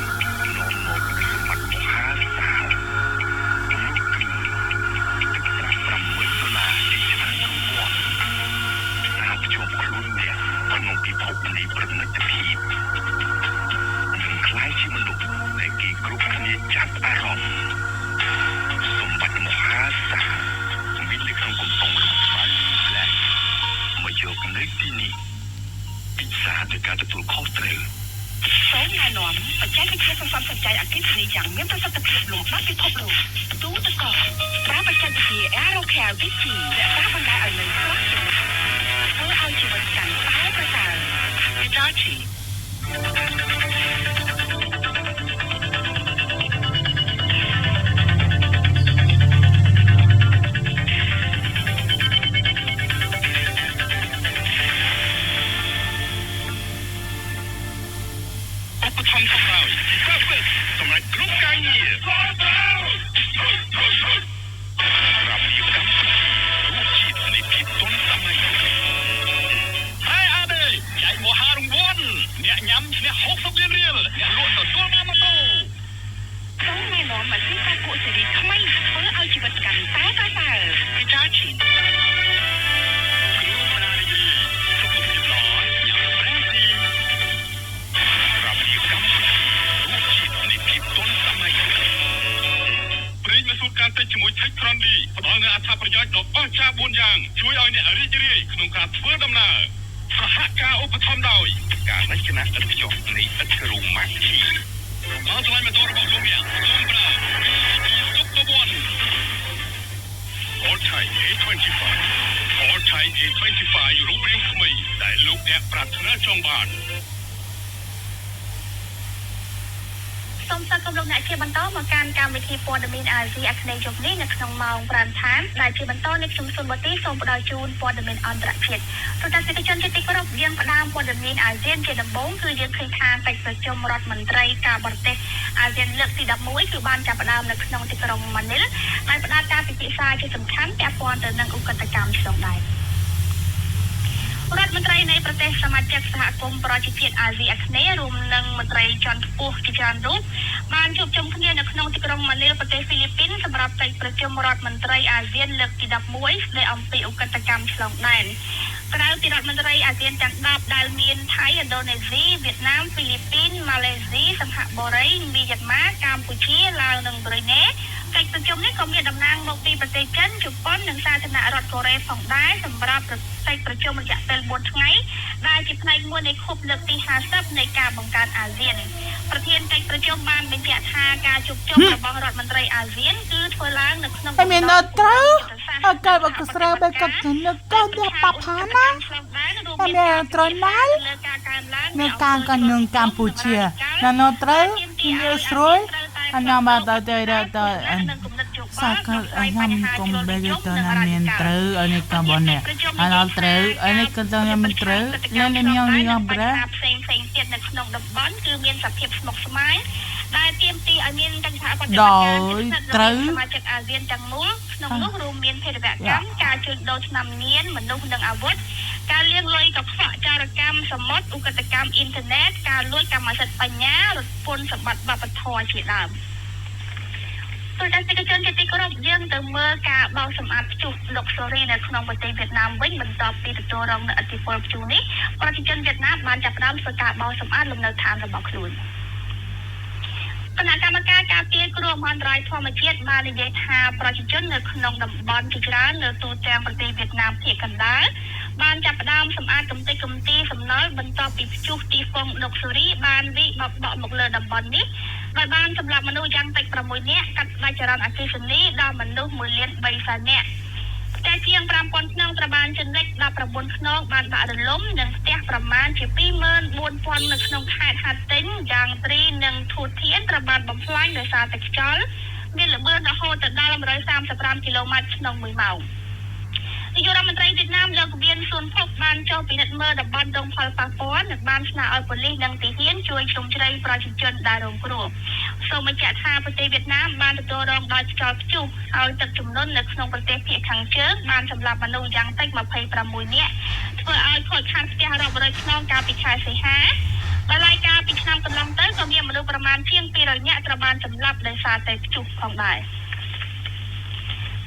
វិទ្យាសន្សំសំចៃអគ្គិសនីយ៉ាងមានប្រសិទ្ធភាពលំដាប់ពិភពលោកទូទឹកកកប្រើបច្ចេកវិទ្យា Aerocare VG រក្សាបន្លែឲ្យនៅស្រស់ជានិច្ចធ្វើឲ្យជីវិតកាន់តែប្រសើរ Hitachi ឧបត្ថម្ភដោយ Perfect សម្រាប់គ្រប់ការងាររបៀបកម្ពុជារសជាតិនៃភាពទាន់សម័យហើយអាដេចែកមហារង្វាន់អ្នកញ៉ាំឈ្នះ60លានរៀលអ្នកលក់ទទួលបានម៉ូតូ សូមណែនាំម៉ាស៊ីនបោកគក់ស៊េរីថ្មីធ្វើឲ្យជីវិតកាន់តែប្រសើរ Hitachi គ្រួសាររីករាយសុខភាពល្អញ៉ាំប្រេងស៊ីរបៀបកម្ពុជារសជាតិនៃភាពទាន់សម័យប្រេងម៉ាស៊ូតកាល់តិចជាមួយ Techtron D ផ្ដល់នូវអត្ថប្រយោជន៍ដ៏អស្ចារ្យ4យ៉ាងជួយឲ្យអ្នករីករាយក្នុងការធ្វើដំណើរសហការឧបត្ថម្ភដោយការរចនាឥតខ្ចោះនៃឥដ្ឋរូម៉ាក់ជីមកថ្លៃម៉ូតូរបស់លោកអ្នកសូមប្រើ VCT Super One All Thai A25 All Thai A25 រូបរាងថ្មីដែលលោកអ្នកប្រាថ្នាចង់បាន សូមស្វាគមន៍លោកអ្នកជាបន្តមកកាន់កម្មវិធីព័ត៌មានអាស៊ីអាគ្នេយ៍យប់នេះនៅក្នុងម៉ោង5ឋានដែលជាបន្តនេះខ្ញុំសុនបទីសូមផ្ដល់ជូនព័ត៌មានអន្តរជាតិទូទាំងប្រជាជនជាទីគោរពយើងផ្ដើមព័ត៌មានអាស៊ានជាដំបូងគឺយើងឃើញថាកិច្ចប្រជុំរដ្ឋមន្ត្រីការបរទេសអាស៊ានលើកទី11គឺបានចាប់ផ្ដើមនៅក្នុងទីក្រុងម៉ានីលដែលផ្ដោតការពិភាក្សាជាសំខាន់ពាក់ព័ន្ធទៅនឹងឧក្រិដ្ឋកម្មឆ្លងដែនរដ្ឋមន្ត្រីនៃប្រទេសសមាជិកសហគមន៍ប្រជាជាតិអាស៊ីអាគ្នេយ៍រួមនឹងមន្ត្រីជាន់ខ្ពស់ជាច្រើនរូបបានជួបជុំគ្នានៅក្នុងទីក្រុងម៉ានីលប្រទេសហ្វីលីពីនសម្រាប់កិច្ចប្រជុំរដ្ឋមន្ត្រីអាស៊ានលើកទី11ស្ដីអំពីឧក្រិដ្ឋកម្មឆ្លងដែនក្រៅពីរដ្ឋមន្ត្រីអាស៊ានទាំង10ដែលមានថៃឥណ្ឌូនេស៊ីវៀតណាមហ្វីលីពីនម៉ាឡេស៊ីសិង្ហបុរីមីយ៉ាន់ម៉ាកម្ពុជាឡាវនិងប្រ៊ុយណេកិច្ចប្រជុំនេះក៏មានតំណាងមកពីប្រទេសចិនជប៉ុននិងសាធារណរដ្ឋកូរ៉េផងដែរសម្រាប់កិច្ចប្រជុំរយៈពេល4ថ្ងៃដែលជាផ្នែកមួយនៃខួបលើកទី50នៃការបង្កើតអាស៊ានប្រធានកិច្ចប្រជុំបានបញ្ជាក់ថាការជួបជុំរបស់រដ្ឋមន្ត្រីអាស៊ានគឺធ្វើឡើងនៅក្នុង តែមាននៅត្រូវអកបកស្រើបកកនឹកកដល់ប៉ាផាណាតែមានត្រូវណាល់នៅការកនឹងកម្ពុជាណានៅត្រូវនិយាយស្រួលអាណាបាតទៅទៅសាកអាណាមកុំបែកទៅណាមានត្រូវអនេះកបនអាណាត្រូវអនេះក៏ទៅមិនត្រូវលនញងញងប្រាផ្សេងផ្សេងទៀតនៅក្នុងតំបន់គឺមានសភាពស្មុគស្មាញដែលទាមទារឲ្យមានកិច្ចសហប្រតិបត្តិការត្រូវសមាជិកអាស៊ានទាំងមូលក្នុងនោះរួមមានភេរវកម្មការជួញដូរថ្នាំញៀនមនុស្សនិងអាវុធការលាងលុយកខ្វក់ចារកម្មសមុទ្រឧក្រិដ្ឋកម្មអ៊ីនធឺណិតការលួចកម្មសិទ្ធិបញ្ញារត់ពន្ធសម្បត្តិវប្បធម៌ជាដើមទូទាំងប្រជាជនជាទីគោរពយើងទៅមើលការបោសសម្អាតព្យុះលុកសូរីនៅក្នុងប្រទេសវៀតណាមវិញបន្ទាប់ពីទទួលរងនូវឥទ្ធិពលព្យុះនេះប្រជាជនវៀតណាមបានចាប់ផ្ដើមធ្វើការបោសសម្អាតលំនៅឋានរបស់ខ្លួនគណៈកម្មការការពារគ្រោះមហន្តរាយធម្មជាតិបាននិយាយថាប្រជាជននៅក្នុងតំបន់ជាច្រើននៅទូទាំងប្រទេសវៀតណាមភាគកណ្ដាលបានចាប់ផ្ដើមសម្អាតកំទេចកំទីសំណល់បន្ទាប់ពីព្យុះទីហ្វុងលុកសូរីបានវិបបក់មកលើតំបន់នេះដោយបានសម្លាប់មនុស្សយ៉ាងតិច6នាក់កាត់ផ្តាច់ចរន្តអគ្គិសនីដល់មនុស្ស1លាន3សែននាក់ផ្ទះជាង5000ខ្នងត្រូវបានជន់លិច19ខ្នងបានបាក់រលំនិងផ្ទះប្រមាណជា24000នៅក្នុងខេត្តហាទិញយ៉ាងត្រីនិងធូធានត្រូវបានបំផ្លាញដោយសារតែខ្យល់មានល្បឿនរហូតទៅដល់135គីឡូម៉ែត្រក្នុង1ម៉ោងនាយករដ្ឋមន្ត្រីវៀតណាមលោកវៀនស៊ុនភុកបានចុះពិនិត្យមើលតំបន់រងផលប៉ះពាល់និងបានស្នើឲ្យប៉ូលីសនិងទាហានជួយជ្រោមជ្រែងប្រជាជនដែលរងគ្រោះសូមបញ្ជាក់ថាប្រទេសវៀតណាមបានទទួលរងដោយខ្យល់ព្យុះហើយទឹកជំនន់នៅក្នុងប្រទេសភាគខាងជើងបានសម្លាប់មនុស្សយ៉ាងតិច26នាក់ធ្វើឲ្យខូចខាតផ្ទះរាប់រយខ្នងកាលពីខែសីហាដោយឡែកកាលពីឆ្នាំកន្លងទៅក៏មានមនុស្សប្រមាណជាង200នាក់ត្រូវបានសម្លាប់ដោយសារតែព្យុះផងដែរ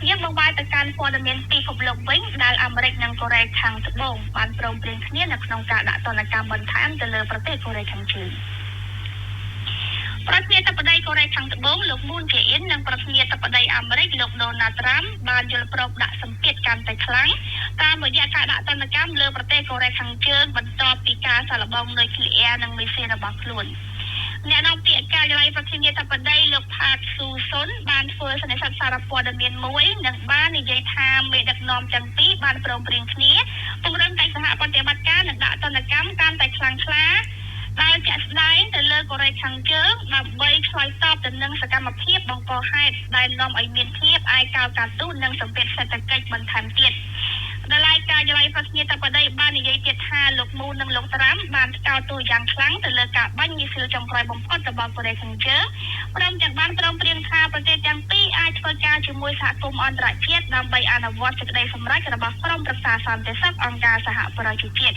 យើងបង្វែរទៅកាន់ព័ត៌មានពិភពលោកវិញដែលអាមេរិកនិងកូរ៉េខាងត្បូងបានព្រមព្រៀងគ្នានៅក្នុងការដាក់ទណ្ឌកម្មបន្ថែមទៅលើប្រទេសកូរ៉េខាងជើងប្រធានាធិបតីកូរ៉េខាងត្បូងលោកមូនជេអ៊ីននិងប្រធានាធិបតីអាមេរិកលោកដូណាល់ត្រាំបានយល់ព្រមដាក់សម្ពាធកាន់តែខ្លាំងតាមរយៈការដាក់ទណ្ឌកម្មលើប្រទេសកូរ៉េខាងជើងបន្ទាប់ពីការសាកល្បងនុយក្លេអ៊ែរនិងមីស៊ីលរបស់ខ្លួន អ្នកនាំពាក្យការិ យាល័យប្រធានាធិបតីលោកផាតស៊ូសុនបានធ្វើសន្និសីទសារព័ត៌មានមួយនិងបាននិយាយថាមេដឹកនាំទាំងពីរបានព្រមព្រៀងគ្នាពង្រឹងកិច្ចសហប្រតិបត្តិការនិងដាក់ទណ្ឌកម្មកាន់តែខ្លាំងក្លាដែលជាក់ស្ដែងទៅលើកូរ៉េខាងជើងដើម្បីឆ្លើយតបទៅនឹងសកម្មភាពបង្កហេតុដែលនាំឲ្យមានភាពឯកោការទូតនិងសម្ពាធសេដ្ឋកិច្ចបន្ថែមទៀតដោយឡែកការិយាល័យប្រធានាធិបតីបាននិយាយទៀតថាលោកមូននិងលោកត្រាំបានថ្កោលទោសយ៉ាងខ្លាំងទៅលើការបាញ់មីស៊ីលចុងក្រោយបំផុតរបស់កូរ៉េខាងជើងព្រមទាំងបានព្រមព្រៀងថាប្រទេសទាំងពីរអាចធ្វើការជាមួយសហគមន៍អន្តរជាតិដើម្បីអនុវត្តសេចក្តីសម្រេចរបស់ក្រុមប្រឹក្សាសន្តិសុខអង្គការសហប្រជាជាតិ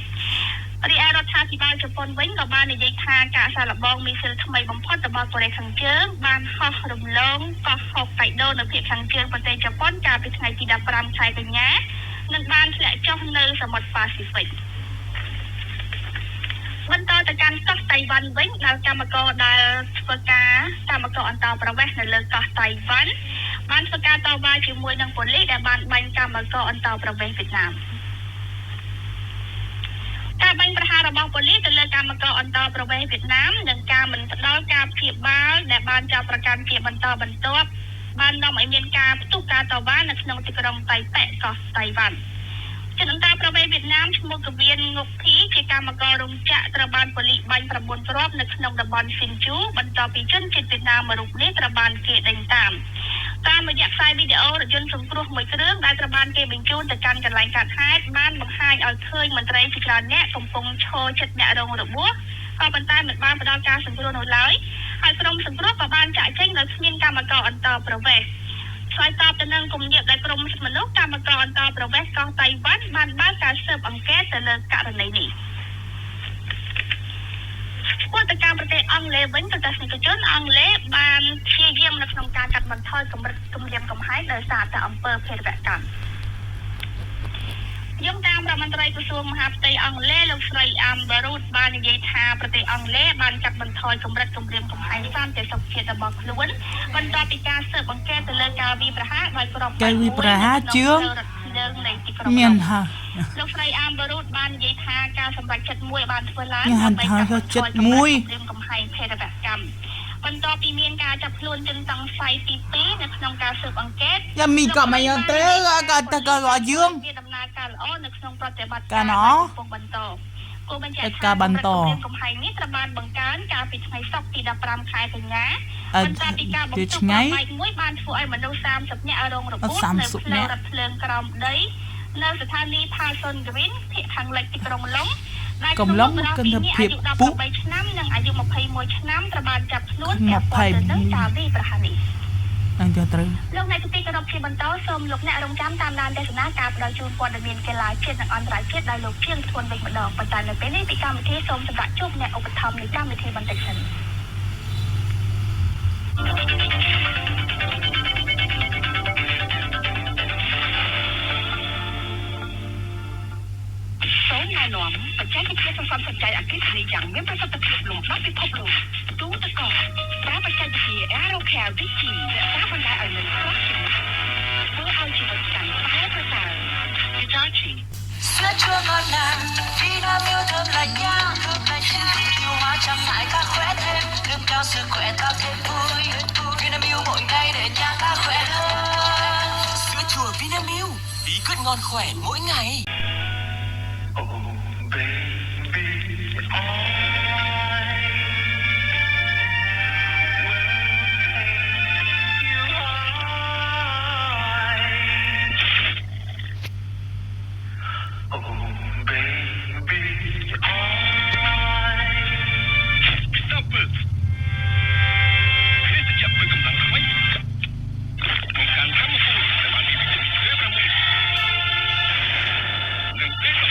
រីឯរដ្ឋាភិបាលជប៉ុនវិញក៏បាននិយាយថាការសាកល្បងមីស៊ីលថ្មីបំផុតរបស់កូរ៉េខាងជើងបានហោះរំលងកោះហុកកៃដូនៅភាគខាងជើងប្រទេសជប៉ុនកាលពីថ្ងៃទី15ខែកញ្ញានិងបានធ្លាក់ចុះនៅសមុទ្រប៉ាស៊ីហ្វិកបន្តទៅកាន់កោះតៃវ៉ាន់វិញដែលកម្មករដែលធ្វើការកម្មករអន្តោប្រវេសន៍នៅលើកោះតៃវ៉ាន់បានធ្វើការតវ៉ាជាមួយនឹងប៉ូលីសដែលបានបាញ់កម្មករអន្តោប្រវេសន៍វៀតណាមការបាញ់ប្រហាររបស់ប៉ូលីសទៅលើកម្មករអន្តោប្រវេសន៍វៀតណាមនិងការមិនផ្ដល់ការព្យាបាលដែលបានចោទប្រកាន់ជាបន្តបន្ទាប់បាននាំឲ្យមានការផ្ទុះការតវ៉ានៅក្នុងទីក្រុងតៃប៉េកោះតៃវ៉ាន់ជនអន្តោប្រវេសន៍វៀតណាមឈ្មោះកវៀនងុកភីជាកម្មកររោងចក្រត្រូវបានប៉ូលីសបាញ់9គ្រាប់នៅក្នុងតំបន់ស៊ីនជូបន្ទាប់ពីជនជាតិវៀតណាមមួយរូបនេះត្រូវបានគេដេញតាមតាមរយៈខ្សែវីដេអូរថយន្តសង្គ្រោះមួយគ្រឿងដែលត្រូវបានគេបញ្ជូនទៅកាន់កន្លែងកើតហេតុបានបង្ហាញឲ្យឃើញមន្ត្រីជាច្រើនអ្នកកំពុងឈរជិតអ្នករងរបួសក៏ប៉ុន្តែមិនបានផ្ដល់ការសង្គ្រោះនោះឡើយហើយក្រុមសង្គ្រោះក៏បានចាក់ចេញដោយគ្មានកម្មករអន្តោប្រវេសន៍ឆ្លើយតបទៅនឹងគំនាបដោយក្រុមសិទ្ធិមនុស្សកម្មករអន្តោប្រវេសន៍កោះតៃវ៉ាន់បានបើកការស៊ើបអង្កេតទៅលើករណីនេះពលទៅកម្មប្រទេសអង់គ្លេសវិញទស្សនិកជនអង់គ្លេសបានព្យាយាមនៅក្នុងការកាត់បន្ថយកម្រិតគំរាមកំហែងដោយសារតែអំពើភេរវកម្មយោងតាមរដ្ឋមន្ត្រីក្រសួងមហាផ្ទៃអង់គ្លេសលោកស្រីអាំបារូតបាននិយាយថាប្រទេសអង់គ្លេសបានកាត់បន្ថយកម្រិតគំរាមកំហែងសន្តិសុខជាតិរបស់ខ្លួនបន្ទាប់ពីការស៊ើបអង្កេតទៅលើការវាយប្រហារដោយក្រុមការវាយប្រហារជឿងមានហាលោកស្រីអាំបារូតបាននិយាយថាការសម្រេចចិត្តមួយបានធ្វើឡើងដើម្បីកាត់បន្ថយកម្រិតគំរាមកំហែងភេរវកម្មបន្ទាប់ពីមានការចាប់ខ្លួនជនសង្ស័យទី2នៅក្នុងការស៊ើបអង្កេតយ៉ាមីក៏មិនយ៉ាងទេក៏តែក៏យើងមានដំណើរការល្អនៅក្នុងប្រតិបត្តិការកំពុងបន្តគូបញ្ជាក់ថាការបន្តកំហែងនេះត្រូវបានបង្កើនកាលពីថ្ងៃសុក្រទី15ខែកញ្ញាបន្ទាប់ពីការបំផ្ទុះបែកមួយបានធ្វើឲ្យមនុស្ស30នាក់រងរបួសនៅផ្លូវរថភ្លើងក្រោមដីនៅស្ថានីយ៍ Parson Green ភាគខាងលិចទីក្រុងឡុងកំឡុងកិនភាពពុ 8ឆ្នាំនិងអាយុ21ឆ្នាំត្រូវបានចាប់ខ្លួនពាក់ព័ន្ធទៅនឹងការវាយប្រហារនេះអញ្ចឹងត្រូវលោកអ្នកទីគោរពជាបន្តសូមលោកអ្នករងចាំតាមដានទស្សនាការផ្ដល់ជូនព័ត៌មានកីឡាជាតិនិងអន្តរជាតិដោយលោកជាងធ្ងន់វិញម្ដងប៉ុន្តែនៅពេលនេះពីកម្មវិធីសូមសម្រាប់ជួបអ្នកឧបត្ថម្ភនៃកម្មវិធីបន្តិចសិនសូមណែនាំបច្ចេកវិទ្យាសន្សំសំចៃអគ្គិសនីយ៉ាងមានប្រសិទ្ធភាពលំដាប់ពិភពលោកទូទឹកកកប្រើបច្ចេកវិទ្យា Aerocare VG រក្សាបន្លែឲ្យនៅស្រស់ជានិច្ចធ្វើឲ្យជីវិតកាន់តែប្រសើរ Hitachi Sữa chua ngon lành Vinamilk thơm lạnh nha Tiêu hóa trăm ngại ta khỏe thêm nâng cao sức khỏe ta thêm vui Vinamilk mỗi ngày để nhà ta khỏe hơn Sữa chua Vinamilk bí quyết ngon khỏe mỗi ngày. Oh baby, I will take you high. Oh baby, I Stop it. ភេសជ្ជៈធ្វើកម្លាំងថ្មីបង្កើនធម៌ពលដែលបានពីវីតាមីន B6 និង B12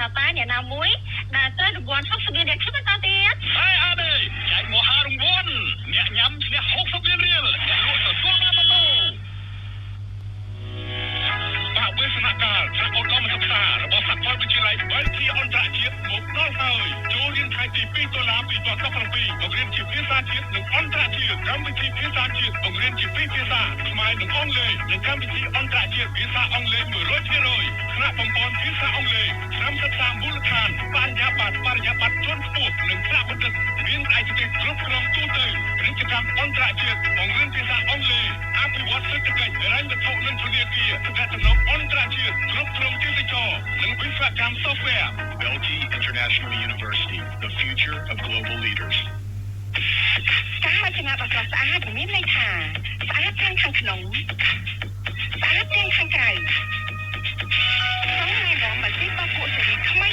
ថាតើអ្នកណាមួយដែលត្រូវរង្វាន់60លានរៀលខ្ញុំបន្តទៀត អេអាដេចែកមហារង្វាន់អ្នកញ៉ាំឈ្នះ60លានរៀលអ្នកលក់ទទួលបានម៉ូតូបាវេសនកាលថ្នាក់ឧត្តមសិក្សារបស់សាកលវិទ្យាល័យបែលហ្គីអន្តរជាតិមកដល់ហើយចូលរៀនខែទី2ដុល្លារ2017បង្រៀនជាភាសាជាតិនិងអន្តរជាតិកម្មវិធីភាសាជាតិបង្រៀនជាពីរភាសាខ្មែរនិងអង់គ្លេសនិងកម្មវិធីអន្តរជាតិភាសាអង់គ្លេស100%ថ្នាក់បំពន់ភាសាអង់គ្លេសឆ្នាំសិក្សាមូលដ្ឋានបរិញ្ញាបត្របរិញ្ញាបត្រជាន់ខ្ពស់និងថ្នាក់បណ្ឌិតមានឯកទេសគ្រប់គ្រងទូទៅពាណិជ្ជកម្មអន្តរជាតិបង្រៀនភាសាអង់គ្លេសអភិវឌ្ឍសេដ្ឋកិច្ចហិរញ្ញវត្ថុនិងធនាគារទំនាក់ទំនងអន្តរជាតិគ្រប់គ្រងទេសចរណ៍និងវិស្វកម្ម software Belgi International University, the future of global leaders. ការរចនាដ៏ស្រស់ស្អាតមានន័យថាស្អាតទាំងខាងក្នុងស្អាតទាំងខាងក្រៅសូមណែនាំម៉ាស៊ីនបោកគក់ស៊េរីថ្មី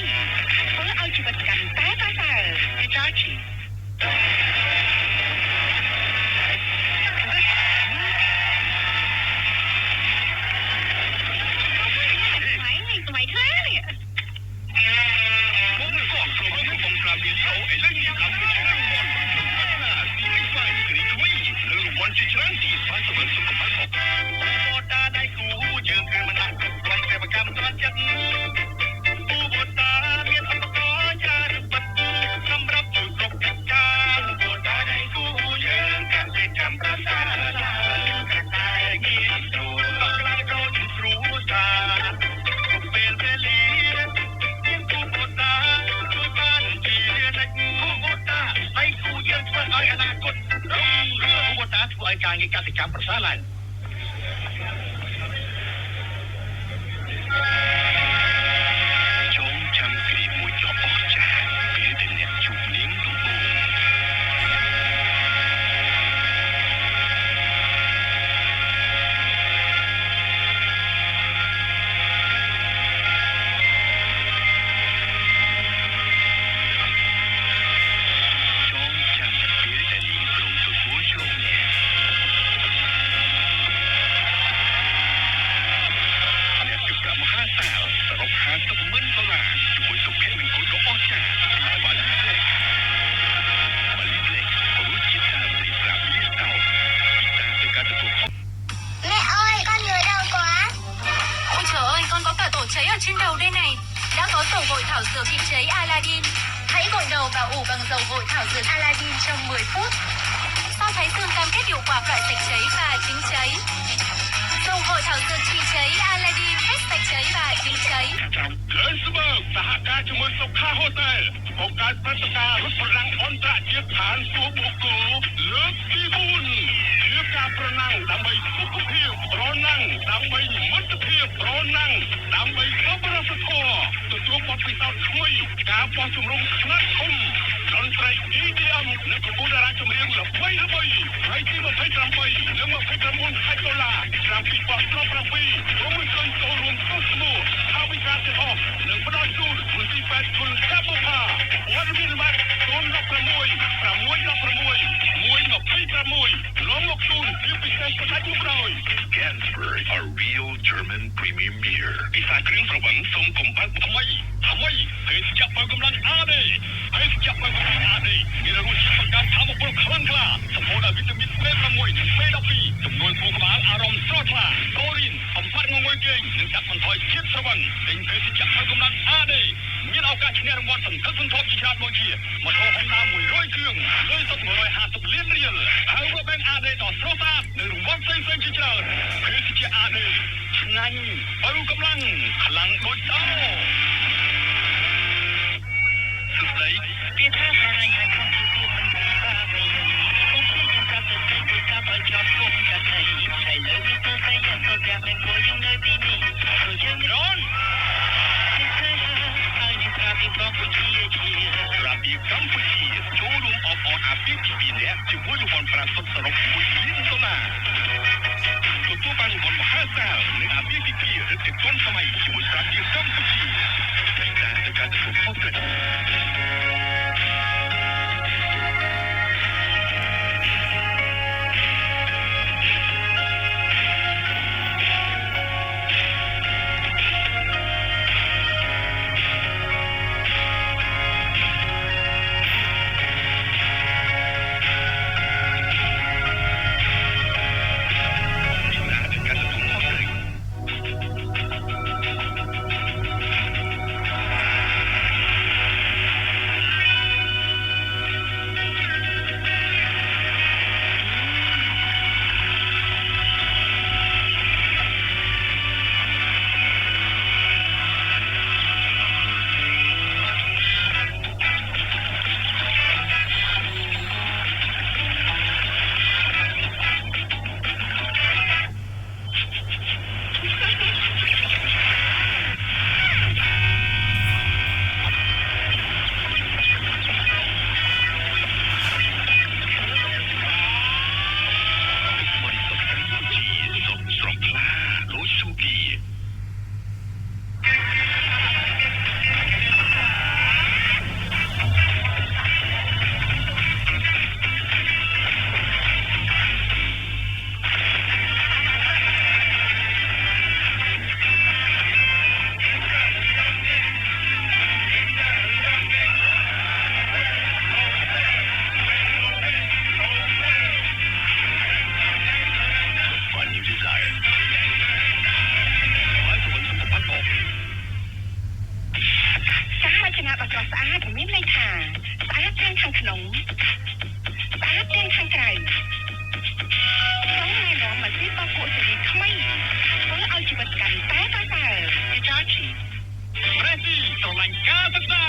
ធ្វើឲ្យជីវិតកាន់តែប្រសើរ Hitachi ថ្មីថ្លានេះ បងកងប្រមូលបងក្រាបលីអូឥឡូវនេះឡើងទៅជារង្វាន់រថយន្ត Mazda CX-5 ស៊េរីថ្មីនិងរង្វាន់ជាច្រើនទៀតបានសម្រាប់សុខភាពពូតាដៃគូយើងគឺមិនអាចគ្រប់គ្រងសេវាកម្មត្រង់ចិត្តពូតាមានឧបករណ៍ច្រើនពិតសម្រាប់ជួយគ្រប់កិច្ចការពូតាដៃគូយើងកសិកម្មប្រសើរឡើងក្រតែងាយស្រួលដល់ក្លាយក្រជាគ្រួសារគ្រប់ពេលវេលាមានពូតាជួយបានជានិច្ចពូតាដៃគូយើងធ្វើឲ្យអនាគតរុងរឿងពូតាធ្វើឲ្យការងារកសិកម្មប្រសើរឡើង ចងចាំគ្រាមួយដ៏អស្ចារ្យពេលដែលអ្នកជួបនាងដំបូងចងចាំពេលដែលនាងព្រមទទួលយកអ្នកអ្នកជប្រាក់មហាសាលសរុប50ម៉ឺនដុល្លារជាមួយសុភមង្គលដ៏អស្ចារ្យបាលីប្លេកបាលីប្លេករសជាតិដើមនៃស្រាបៀរស្តោតពិសាទៅការទទួលខុស Mẹ ơi, con nhớ đau quá. Ôi trời ơi, con có cả tổ cháy ở trên đầu đây này. Đã có dầu gội thảo dược trị cháy Aladdin. Hãy gội đầu và ủ bằng dầu gội thảo dược Aladdin trong 10 phút. Sau thái dương cam kết hiệu quả loại sạch cháy và chứng cháy. Dầu gội thảo dược trị cháy Aladdin hết sạch cháy và chứng cháy. ចាំលើស្មើសហការជាមួយសុខាហូតែលបង្កើតព្រឹត្តិការណ៍រត់ប្រណាំងអន្តរជាតិឋានសួគ៌បូកូលើកទី4ជាការប្រណាំងដើម្បីសុខភាពប្រណាំងដើម្បីមិត្តភាពប្រណាំងដើម្បីសប្បុរសធម៌ទទួលបទពិសោធន៍ថ្មីការបោះជំរំខ្នាតធំតន្ត្រី EDM និងកំពូលតារាចម្រៀងល្បីល្បីថ្ងៃទី28និង29ខែតុលាឆ្នាំ2017សូមអញ្ជើញចូលរួមទស្សនាថាវិការទាំងអស់និងផ្ដល់ជូនមន្ទីរពេទ្យគុណកាបុផាវត្តមានបាត់016 616 126លងមកជូនជាពិសេសផ្ដាច់មុខដោយ Ganzberg, a real German premium beer. ពិសាគ្រឿងស្រវឹងសូមកុំបើកថ្មីថ្មីភេសជ្ជៈបើកម្លាំងអាដេភេសជ្ជៈបើកម្លាំងអាដេមានរសជាតិបង្កើនធម៌ពលខ្លាំងក្លាសម្បូរដោយវីតាមីន B6 និង B12 ជំនួយខួរក្បាលអារម្មណ៍ស្រស់ថ្លាតូរីនបំផាត់ងងុយគេងនិងកាត់បន្ថយជាតិស្រវឹងទិញភេសជ្ជៈបើកម្លាំងអាដេមានឱកាសឈ្នះរង្វាន់សន្ធឹកសន្ធាប់ជាច្រើនដូចជាម៉ូតូ Honda 100គ្រឿងលុយសុទ្ធ150លានរៀលហើយរកបែងអាដេដ៏ស្រស់ស្អាតនិងរង្វាន់ផ្សេងៗជាច្រើនភេសជ្ជៈអាដេឆ្ងាញ់បើកម្លាំងខ្លាំងដូចតោសួស្តី ពាក្យថាស្រឡាញ់ហើយខំទីទៀតមិនពិបាកទេអូព្យាយាមប្រាប់ទៅស្រីគួយប្រាប់ឲ្យចប់គុំកាត់អីឥឡូវវាទៅស្រីយ៉ាងទៅប្រាប់នឹងគួយយើងនៅទីនេះព្រោះយើង រន មានស្នេហាហើយនឹងប្រាប់ពីកម្ពុជាជា ប្រាប់ពីកម្ពុជាចូលរួមអបអរអាពាហ៍ពិពាហ៍អ្នកជាមួយរង្វាន់ប្រាក់សុទ្ធសរុប1លានដុល្លារទទួលបានរង្វាន់មហាសាលនិងអាពាហ៍ពិពាហ៍ឬទឹកទាន់សម័យជាមួយស្រាបៀរកម្ពុជាពិសាទៅការទទួលខុសត្រូវ ស្រស់ស្អាតមានន័យថាស្អាតទាំងខាងក្នុងស្អាតទាំងខាងក្រៅសូមណែនាំម៉ាស៊ីនបោកគក់សេរីថ្មីធ្វើឲ្យជីវិតកាន់តែប្រសើរ Hitachi ប្រេស៊ីស្រឡាញ់ការសិក្សា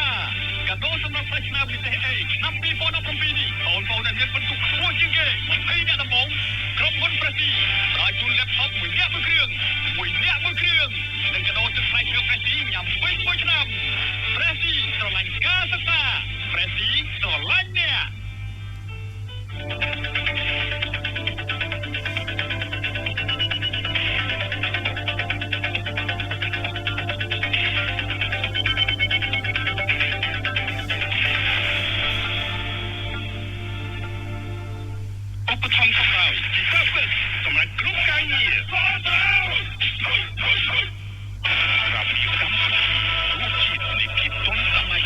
កាដូសម្រាប់ប្រាជ្ញាពិសេសអេឆ្នាំ2017នេះបងប្អូនដែលមានពិន្ទុខ្ពស់ជាងគេ20អ្នកដំបូងក្រុមហ៊ុនប្រេស៊ីផ្ដល់ជូន laptop មួយអ្នកមួយគ្រឿងមួយអ្នកមួយគ្រឿងនិងកាដូទឹកផ្លែឈើប្រេស៊ីញ៉ាំពេញមួយឆ្នាំប្រេស៊ីស្រឡាញ់ការសិក្សាប្រេស៊ីស្រឡាញ់អ្នកឧបត្ថម្ភសម្រាប់ជីតាហ្វិតសម្រាប់គ្រប់ការងាររាប់ពីកម្ពុជារសជាតិនៃភាពទាន់សម័យ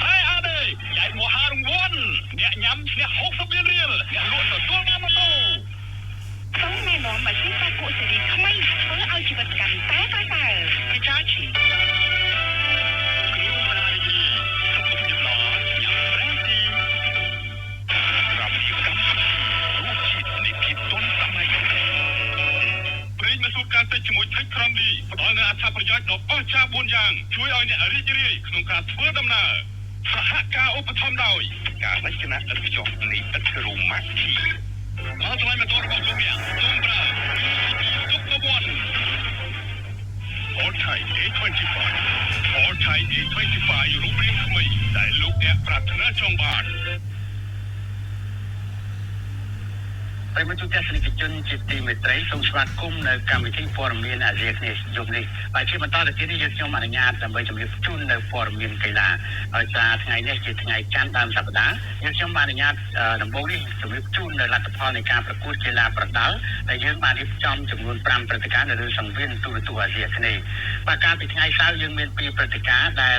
ហើយអាដេចែកមហារង្វាន់អ្នកញ៉ាំឈ្នះ60លានរៀលអ្នកលក់ទទួលបានម៉ូតូ សូមណែនាំម៉ាស៊ីនបោកគក់សេរីថ្មីធ្វើឲ្យជីវិតកាន់តែប្រសើរ Hitachi គ្រួសាររីករាយសុខភាពល្អញ៉ាំប្រេស៊ីរាប់ពីកម្ពុជារសជាតិនៃភាពទាន់សម័យប្រេងម៉ាស៊ូតកាល់តិចជាមួយ Tech Friendly ផ្ដល់នូវអត្ថប្រយោជន៍ដ៏អស្ចារ្យ4យ៉ាងជួយឲ្យអ្នករីករាយក្នុងការធ្វើដំណើរសហការឧបត្ថម្ភដោយការរចនាឥតខ្ចោះនៃឥដ្ឋរូម៉ាក់ធីមកថ្លៃម៉ូតូរបស់លោកអ្នកសូមប្រើ Super One All Thai A25 All Thai A25 រូបរាងថ្មីដែលលោកអ្នកប្រាថ្នាចង់បាន ប្រិយមិត្តទូទស្សនិកជនជាទីមេត្រីសូមស្វាគមន៍នៅកម្មវិធីព័ត៌មានអាស៊ីអាគ្នេយ៍យប់នេះបាទជាបន្តទៅទៀតនេះយើងខ្ញុំអនុញ្ញាតដើម្បីជម្រាបជូននៅព័ត៌មានកីឡាហើយសារថ្ងៃនេះជាថ្ងៃច័ន្ទដើមសប្តាហ៍យើងខ្ញុំបានអនុញ្ញាតដំបូងនេះជម្រាបជូននៅលទ្ធផលនៃការប្រកួតកីឡាប្រដាល់ដែលយើងបានរៀបចំចំនួន5ព្រឹត្តិការណ៍នៅលើសង្វៀនទូរទស្សន៍អាស៊ីអាគ្នេយ៍បាទកាលពីថ្ងៃសៅរ៍យើងមាន2ព្រឹត្តិការណ៍ដែល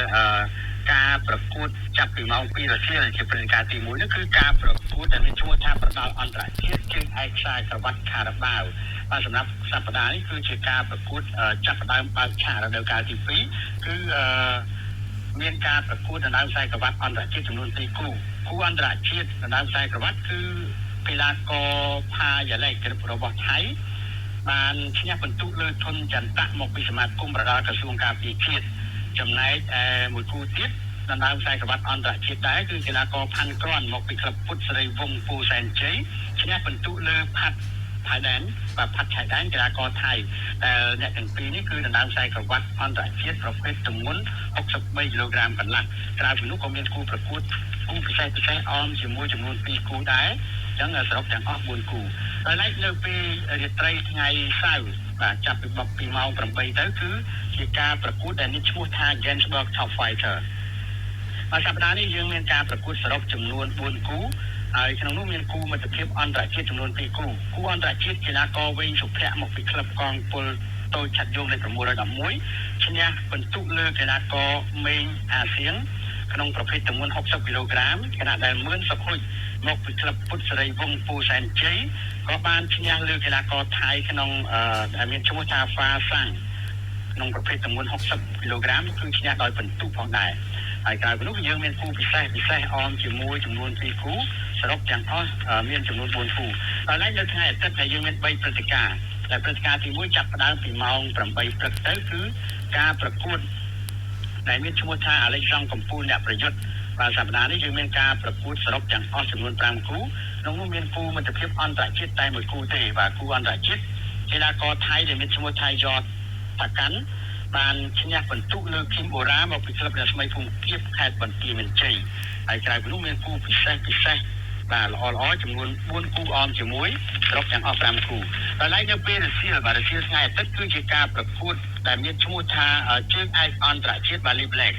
ការប្រកួតចាប់ពីម៉ោង2រសៀលជាព្រឹត្តិការណ៍ទី1នោះគឺការប្រកួតដែលមានឈ្មោះថាប្រដាល់អន្តរជាតិជើងឯកខ្សែក្រវ៉ាត់ខារ៉ាបាវបាទសម្រាប់សប្តាហ៍នេះគឺជាការប្រកួតចាប់ផ្ដើមបើកឆាករដូវកាលទី2គឺមានការប្រកួតដណ្ដើមខ្សែក្រវ៉ាត់អន្តរជាតិចំនួន2គូគូអន្តរជាតិដណ្ដើមខ្សែក្រវ៉ាត់គឺកីឡាករផាយ៉ាឡេករបស់ថៃបានឈ្នះពិន្ទុលើធនចន្ទៈមកពីសមាគមប្រដាល់ក្រសួងការពារជាតិចំណែកឯមួយគូទៀតដណ្ដើមខ្សែក្រវ៉ាត់អន្តរជាតិដែរគឺកីឡាករផាន់ក្រាន់មកពីក្លឹបពុទ្ធសេរីវង្សពូសែនជ័យឈ្នះពិន្ទុលើផាត់ថៃដែនបាទផាត់ថៃដែនកីឡាករថៃដែលអ្នកទាំងពីរនេះគឺដណ្ដើមខ្សែក្រវ៉ាត់អន្តរជាតិប្រភេទទម្ងន់63គីឡូក្រាមកន្លះក្រៅពីនោះក៏មានគូប្រកួតគូពិសេសពិសេសអមជាមួយចំនួន2គូដែរអញ្ចឹងសរុបទាំងអស់4គូហើយឡែកនៅពេលរាត្រីថ្ងៃសៅរ៍បាទចាប់ពីម៉ោង8ទៅគឺជាការប្រកួតដែលមានឈ្មោះថា Gainsbourg Top Fighter បាទសប្តាហ៍នេះយើងមានការប្រកួតសរុបចំនួន4គូហើយក្នុងនោះមានគូមិត្តភាពអន្តរជាតិចំនួន2គូគូអន្តរជាតិកីឡាករវែងសុភ័ក្រមកពីក្លឹបកងពលតូចឆាត់យងលេខ611ឈ្នះពិន្ទុលើកីឡាករមេងអាស៊ានក្នុងប្រភេទទម្ងន់60គីឡូក្រាមខណៈដែលមឿនសុខុយមកពីក្លឹបពុទ្ធសេរីវង្សពូសែនជ័យក៏បានឈ្នះលើកីឡាករថៃក្នុងដែលមានឈ្មោះថាហ្វាសាំងក្នុងប្រភេទទម្ងន់60គីឡូក្រាមគឺឈ្នះដោយពិន្ទុផងដែរហើយក្រៅពីនោះយើងមានគូពិសេសពិសេសអមជាមួយចំនួន2គូសរុបទាំងអស់មានចំនួន4គូហើយនៅថ្ងៃអាទិត្យដែលយើងមាន3ព្រឹត្តិការណ៍ដែលព្រឹត្តិការណ៍ទី1ចាប់ផ្ដើមពីម៉ោង8ព្រឹកទៅគឺការប្រកួតដែលមានឈ្មោះថាអាឡិចសង់កំពូលអ្នកប្រយុទ្ធបាទសប្តាហ៍នេះយើងមានការប្រកួតសរុបទាំងអស់ចំនួន5គូក្នុងនោះមានគូមិត្តភាពអន្តរជាតិតែមួយគូទេបាទគូអន្តរជាតិកីឡាករថៃដែលមានឈ្មោះថៃយ៉តតាកាន់បានឈ្នះពិន្ទុលើគីមបូរ៉ាមកពីក្លឹបរស្មីភូមិភាគខេត្តបន្ទាយមានជ័យហើយក្រៅពីនោះមានគូពិសេសពិសេសបាទល្អល្អចំនួន4គូអមជាមួយសរុបទាំងអស់5គូហើយឡែកនៅពេលរសៀលបាទរសៀលថ្ងៃអាទិត្យគឺជាការប្រកួតដែលមានឈ្មោះថាជើងឯកអន្តរជាតិ Bali Black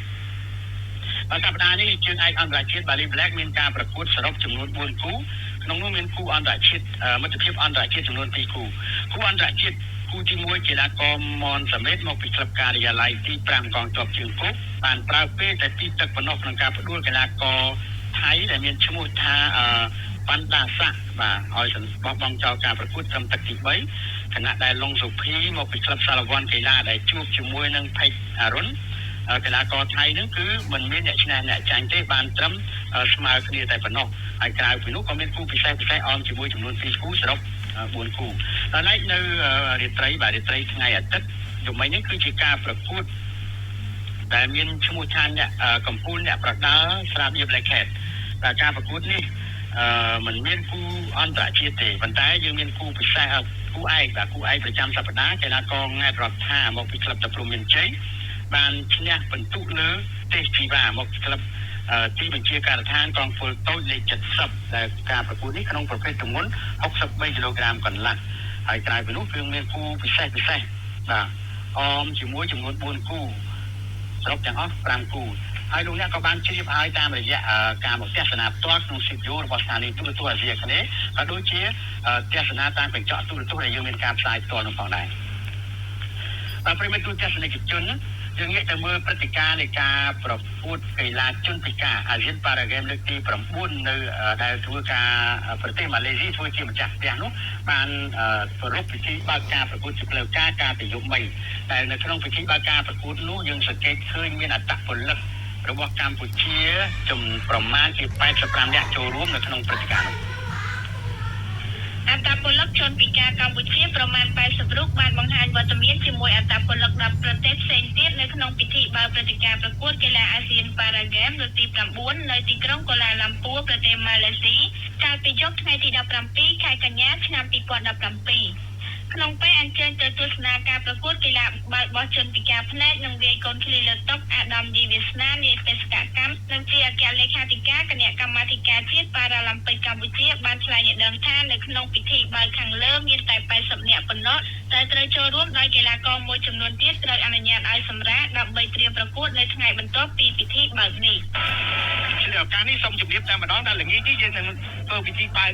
បាទសប្តាហ៍នេះជើងឯកអន្តរជាតិ Bali Black មានការប្រកួតសរុបចំនួន4គូក្នុងនោះមានគូអន្តរជាតិមិត្តភាពអន្តរជាតិចំនួន2គូគូអន្តរជាតិគូទី1កីឡាករមនសាមេតមកពីក្លឹបការិយាល័យទី5កងទ័ពជើងគោកបានប្រើពេលតែ2ទឹកប៉ុណ្ណោះក្នុងការផ្ដួលកីឡាករថៃដែលមានឈ្មោះថាបណ្ដាស័កបាទឲ្យបោះបង់ចោលការប្រកួតត្រឹមទឹកទី3ខណៈដែលលងសុភីមកពីក្លឹបសាឡវ៉ាន់កីឡាដែលជួបជាមួយនឹងផេកអារុន កីឡាករថៃហ្នឹងគឺមិនមានអ្នកឈ្នះអ្នកចាញ់ទេបានត្រឹមស្មើគ្នាតែប៉ុណ្ណោះហើយក្រៅពីនោះក៏មានគូពិសេសពិសេសអមជាមួយចំនួន2គូសរុប4គូដល់ឡែកនៅរាត្រីបាទរាត្រីថ្ងៃអាទិត្យយប់មិញនេះគឺជាការប្រកួតដែលមានឈ្មោះថាអ្នកកម្ពុជាអ្នកប្រដាល់ស្រាបៀ Black Cat បាទការប្រកួតនេះមិនមានគូអន្តរជាតិទេប៉ុន្តែយើងមានគូពិសេសគូឯកបាទគូឯកប្រចាំសប្តាហ៍កីឡាករង៉ែតរដ្ឋាមកពីក្លឹបតាព្រំមានជ័យបានឈ្នះពិន្ទុលើទេសជីវ៉ាមកពីក្លឹបទីបញ្ជាការដ្ឋានកងពលតូចលេខ70ដែលការប្រកួតនេះក្នុងប្រភេទទម្ងន់63គីឡូក្រាមកន្លះហើយក្រៅពីនោះគឺមានគូពិសេសពិសេសបាទអមជាមួយចំនួន4គូសរុបទាំងអស់5គូហើយលោកអ្នកក៏បានជ្រាបហើយតាមរយៈការមកទស្សនាផ្ទាល់ក្នុងស្ទូឌីយោរបស់ស្ថានីយ៍ទូរទស្សន៍អាស៊ីអាគ្នេយ៍ក៏ដូចជាទស្សនាតាមកញ្ចក់ទូរទស្សន៍ដែលយើងមានការផ្សាយផ្ទាល់នោះផងដែរបាទប្រិយមិត្តទូទស្សនិកជនយើងងាកទៅមើលព្រឹត្តិការណ៍នៃការប្រកួតកីឡាជនពិការអាស៊ានប៉ារ៉ាហ្គេមលើកទី9នៅដែលធ្វើការប្រទេសម៉ាឡេស៊ីធ្វើជាម្ចាស់ផ្ទះនោះបានប្រារព្ធពិធីបើកការប្រកួតជាផ្លូវការកាលពីយប់មិញតែនៅក្នុងពិធីបើកការប្រកួតនោះយើងសង្កេតឃើញមានអត្តពលិករបស់កម្ពុជាចំប្រមាណជា85នាក់ចូលរួមនៅក្នុងព្រឹត្តិការណ៍នោះអត្តពលិកជនពិការកម្ពុជាប្រមាណ80រូបបានបង្ហាញវត្តមានជាមួយអត្តពលិក10ប្រទេសផ្សេងទៀតនៅក្នុងពិធីបើកព្រឹត្តិការណ៍ប្រកួតកីឡាអាស៊ានប៉ារ៉ាហ្គេមលើកទី9នៅទីក្រុងកូឡាឡាំពួរប្រទេសម៉ាឡេស៊ីកាលពីយប់ថ្ងៃទី17ខែកញ្ញាឆ្នាំ2017ក្នុងពេលអញ្ជើញទៅទស្សនាការប្រកួតកីឡាបាល់បោះជនពិការភ្នែកនិងវាយកូនឃ្លីលើតុអាដាមឌីវាសនានាយបេសកកម្មនិងជាអគ្គលេខាធិការគណៈកម្មាធិការជាតិប៉ារ៉ាឡ িম্ ពិកកម្ពុជាបានថ្លែងឲ្យដឹងថានៅក្នុងពិធីបើកខាងលើមានតែ80នាក់ប៉ុណ្ណោះតែត្រូវចូលរួមដោយកីឡាករមួយចំនួនទៀតត្រូវអនុញ្ញាតឲ្យសម្រាកដើម្បីត្រៀមប្រកួតនៅថ្ងៃបន្ទាប់ពីពិធីបើកនេះជាឱកាសនេះសូមជម្រាបតែម្ដងថាល្ងាចនេះយើងនឹងធ្វើពិធីបើក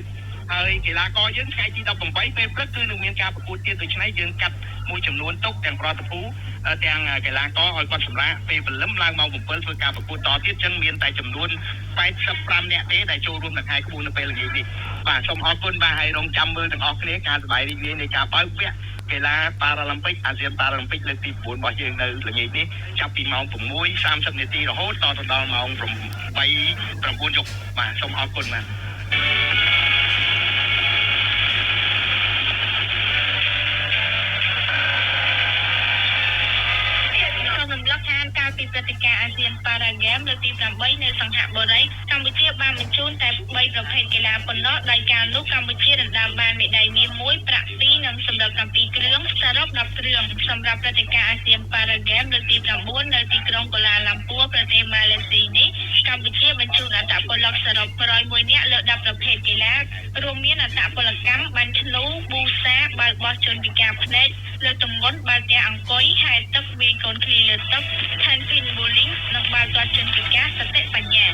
ហើយកីឡាករយើងថ្ងៃទី18ពេលព្រឹកគឺនឹងមានការប្រកួតទៀតដូច្នេះយើងកាត់មួយចំនួនទុកទាំងប្រតិភូទាំងកីឡាករឲ្យគាត់សម្រាកពេលព្រលឹមឡើងម៉ោង7ធ្វើការប្រកួតតទៀតចឹងមានតែចំនួន85នាក់ទេដែលចូលរួមនៅខែក្បួននៅពេលល្ងាចនេះបាទសូមអរគុណបាទហើយរងចាំមើលទាំងអស់គ្នាការសប្បាយរីករាយនៃការបើកវគ្គកីឡាប៉ារ៉ាឡ িম্ ពិកអាស៊ានប៉ារ៉ាឡ িম্ ពិកលើកទី9របស់យើងនៅល្ងាចនេះចាប់ពីម៉ោង6:30នាទីរហូតតទៅដល់ម៉ោង8:09យប់បាទសូមអរគុណបាទ កាលពីព្រឹត្តិការណ៍អាស៊ានប៉ារ៉ាហ្គេមលើកទី8នៅសង្ហបុរីកម្ពុជាបានបញ្ជូនតែ3ប្រភេទកីឡាប៉ុណ្ណោះដោយកាលនោះកម្ពុជាដណ្ដើមបានមេដាយមាស1ប្រាក់2និងសម្រាប់7គ្រឿងសរុប10គ្រឿងសម្រាប់ព្រឹត្តិការណ៍អាស៊ានប៉ារ៉ាហ្គេមលើកទី9នៅទីក្រុងកូឡាឡាំពួរប្រទេសម៉ាឡេស៊ីនេះកម្ពុជាបញ្ជូនអត្តពលិកសរុប101នាក់លើ10ប្រភេទកីឡារួមមានអត្តពលកម្មបាញ់ធ្នូប៊ូសាបាល់បោះជនពិការភ្នែកលើទម្ងន់បាល់ទះអង្គុយហែលទឹកវាយកូនឃ្លីលើទឹក Tenpin Bowling និងបាល់ទាត់ជនពិការសតិបញ្ញា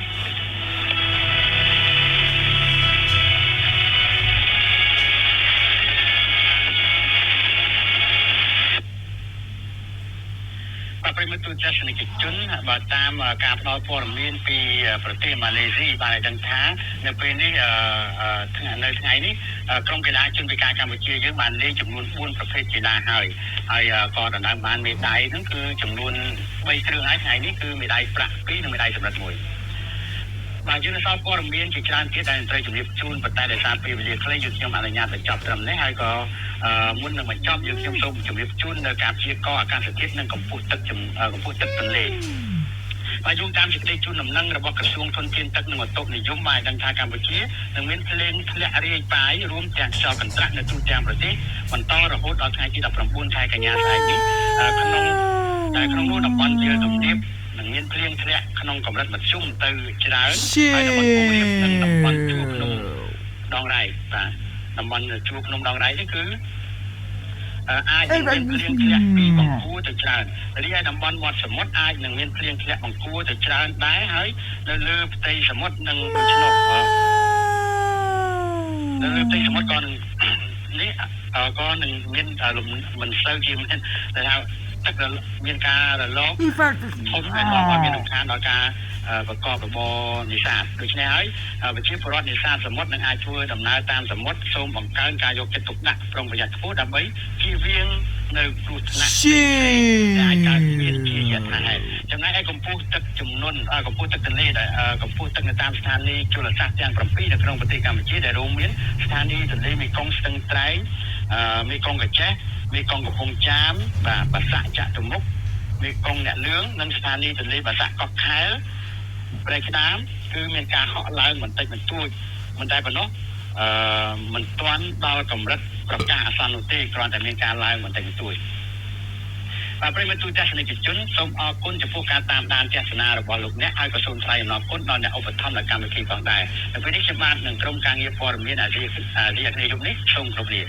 បាទប្រិយមិត្តទូទស្សនិកជនបើតាមការផ្ដល់ព័ត៌មានពីប្រទេសម៉ាឡេស៊ីបានឲ្យដឹងថានៅពេលនេះនៅថ្ងៃនេះក្រុមកីឡាជនពិការកម្ពុជាយើងបានលេងចំនួន4ប្រភេទកីឡាហើយហើយក៏ដណ្ដើមបានមេដាយហ្នឹងគឺចំនួន3គ្រឿងហើយថ្ងៃនេះគឺមេដាយប្រាក់2និងមេដាយសំរឹទ្ធ1បាទយើងនឹងសល់ព័ត៌មានជាច្រើនទៀតដែលត្រូវជម្រាបជូនប៉ុន្តែដោយសារពេលវេលាខ្លីយើងខ្ញុំអនុញ្ញាតបញ្ចប់ត្រឹមនេះហើយក៏មុននឹងបញ្ចប់យើងខ្ញុំសូមជម្រាបជូននៅការព្យាករណ៍អាកាសធាតុនិងកម្ពស់ទឹកកម្ពស់ទឹកទន្លេបាទយោងតាមសេចក្តីជូនដំណឹងរបស់ក្រសួងធនធានទឹកនិងឧតុនិយមបានដឹងថាកម្ពុជានឹងមានភ្លៀងធ្លាក់រាយប៉ាយរួមទាំងខ្យល់កន្ត្រាក់នៅទូទាំងប្រទេសបន្តរហូតដល់ថ្ងៃទី19ខែកញ្ញាស្អែកនេះក្នុងតែក្នុងនោះតំបន់វាលទំនាបនឹងមានភ្លៀងធ្លាក់ក្នុងកម្រិតមធ្យមទៅច្រើនហើយតំបន់ភូមិរាបនិងតំបន់ជួរភ្នំដងរែកបាទតំបន់ជួរភ្នំដងរែកនេះគឺអាចនឹងមានភ្លៀងធ្លាក់ពីបង្គួរទៅច្រើនរីឯតំបន់មាត់សមុទ្រអាចនឹងមានភ្លៀងធ្លាក់បង្គួរទៅច្រើនដែរហើយនៅលើផ្ទៃសមុទ្រនិងដូច្នោះនៅលើផ្ទៃសមុទ្រក៏នឹងនេះក៏នឹងមានមិនសូវជាមានដែលថាទឹកមានការរលកធំដែលនាំឲ្យមានរំខានដល់ការប្រកបរបរនេសាទដូច្នេះហើយប្រជាពលរដ្ឋនេសាទសមុទ្រនឹងអាចធ្វើដំណើរតាមសមុទ្រសូមបង្កើនការយកចិត្តទុកដាក់ប្រុងប្រយ័ត្នខ្ពស់ដើម្បីជៀសវាងនៅគ្រោះថ្នាក់ដែលអាចកើតមានជាយថាហេតុចំណែកឯ កម្ពស់ទឹកចំនួនកម្ពស់ទឹកទន្លេដែលកម្ពស់ទឹកនៅតាមស្ថានីយ៍ជលសាស្ត្រទាំង7នៅក្នុងប្រទេសកម្ពុជាដែលរួមមានស្ថានីយ៍ទន្លេមេគង្គស្ទឹងត្រែងមេគង្គកាចេះមេគង្គកំពង់ចាមបាទបាសាក់ចតុមុខមេគង្គអ្នកលឿងនិងស្ថានីយ៍ទន្លេបាសាក់កោះខែលព្រែកក្តាមគឺមានការហក់ឡើងបន្តិចបន្តួចមិនតែប៉ុណ្ណោះអឺមិនទាន់ដល់កម្រិតប្រកាសអាសន្ននោះទេគ្រាន់តែមានការឡើងបន្តិចបន្តួចបាទប្រិយមិត្តទូទស្សនិកជនសូមអរគុណចំពោះការតាមដានទស្សនារបស់លោកអ្នកហើយក៏សូមថ្លែងអំណរគុណដល់អ្នកឧបត្ថម្ភនៃកម្មវិធីផងដែរនៅពេលនេះខ្ញុំបាទនិងក្រុមការងារព័ត៌មានអាស៊ីអាស៊ីអាគ្នេយ៍យប់នេះសូមគោរពលា។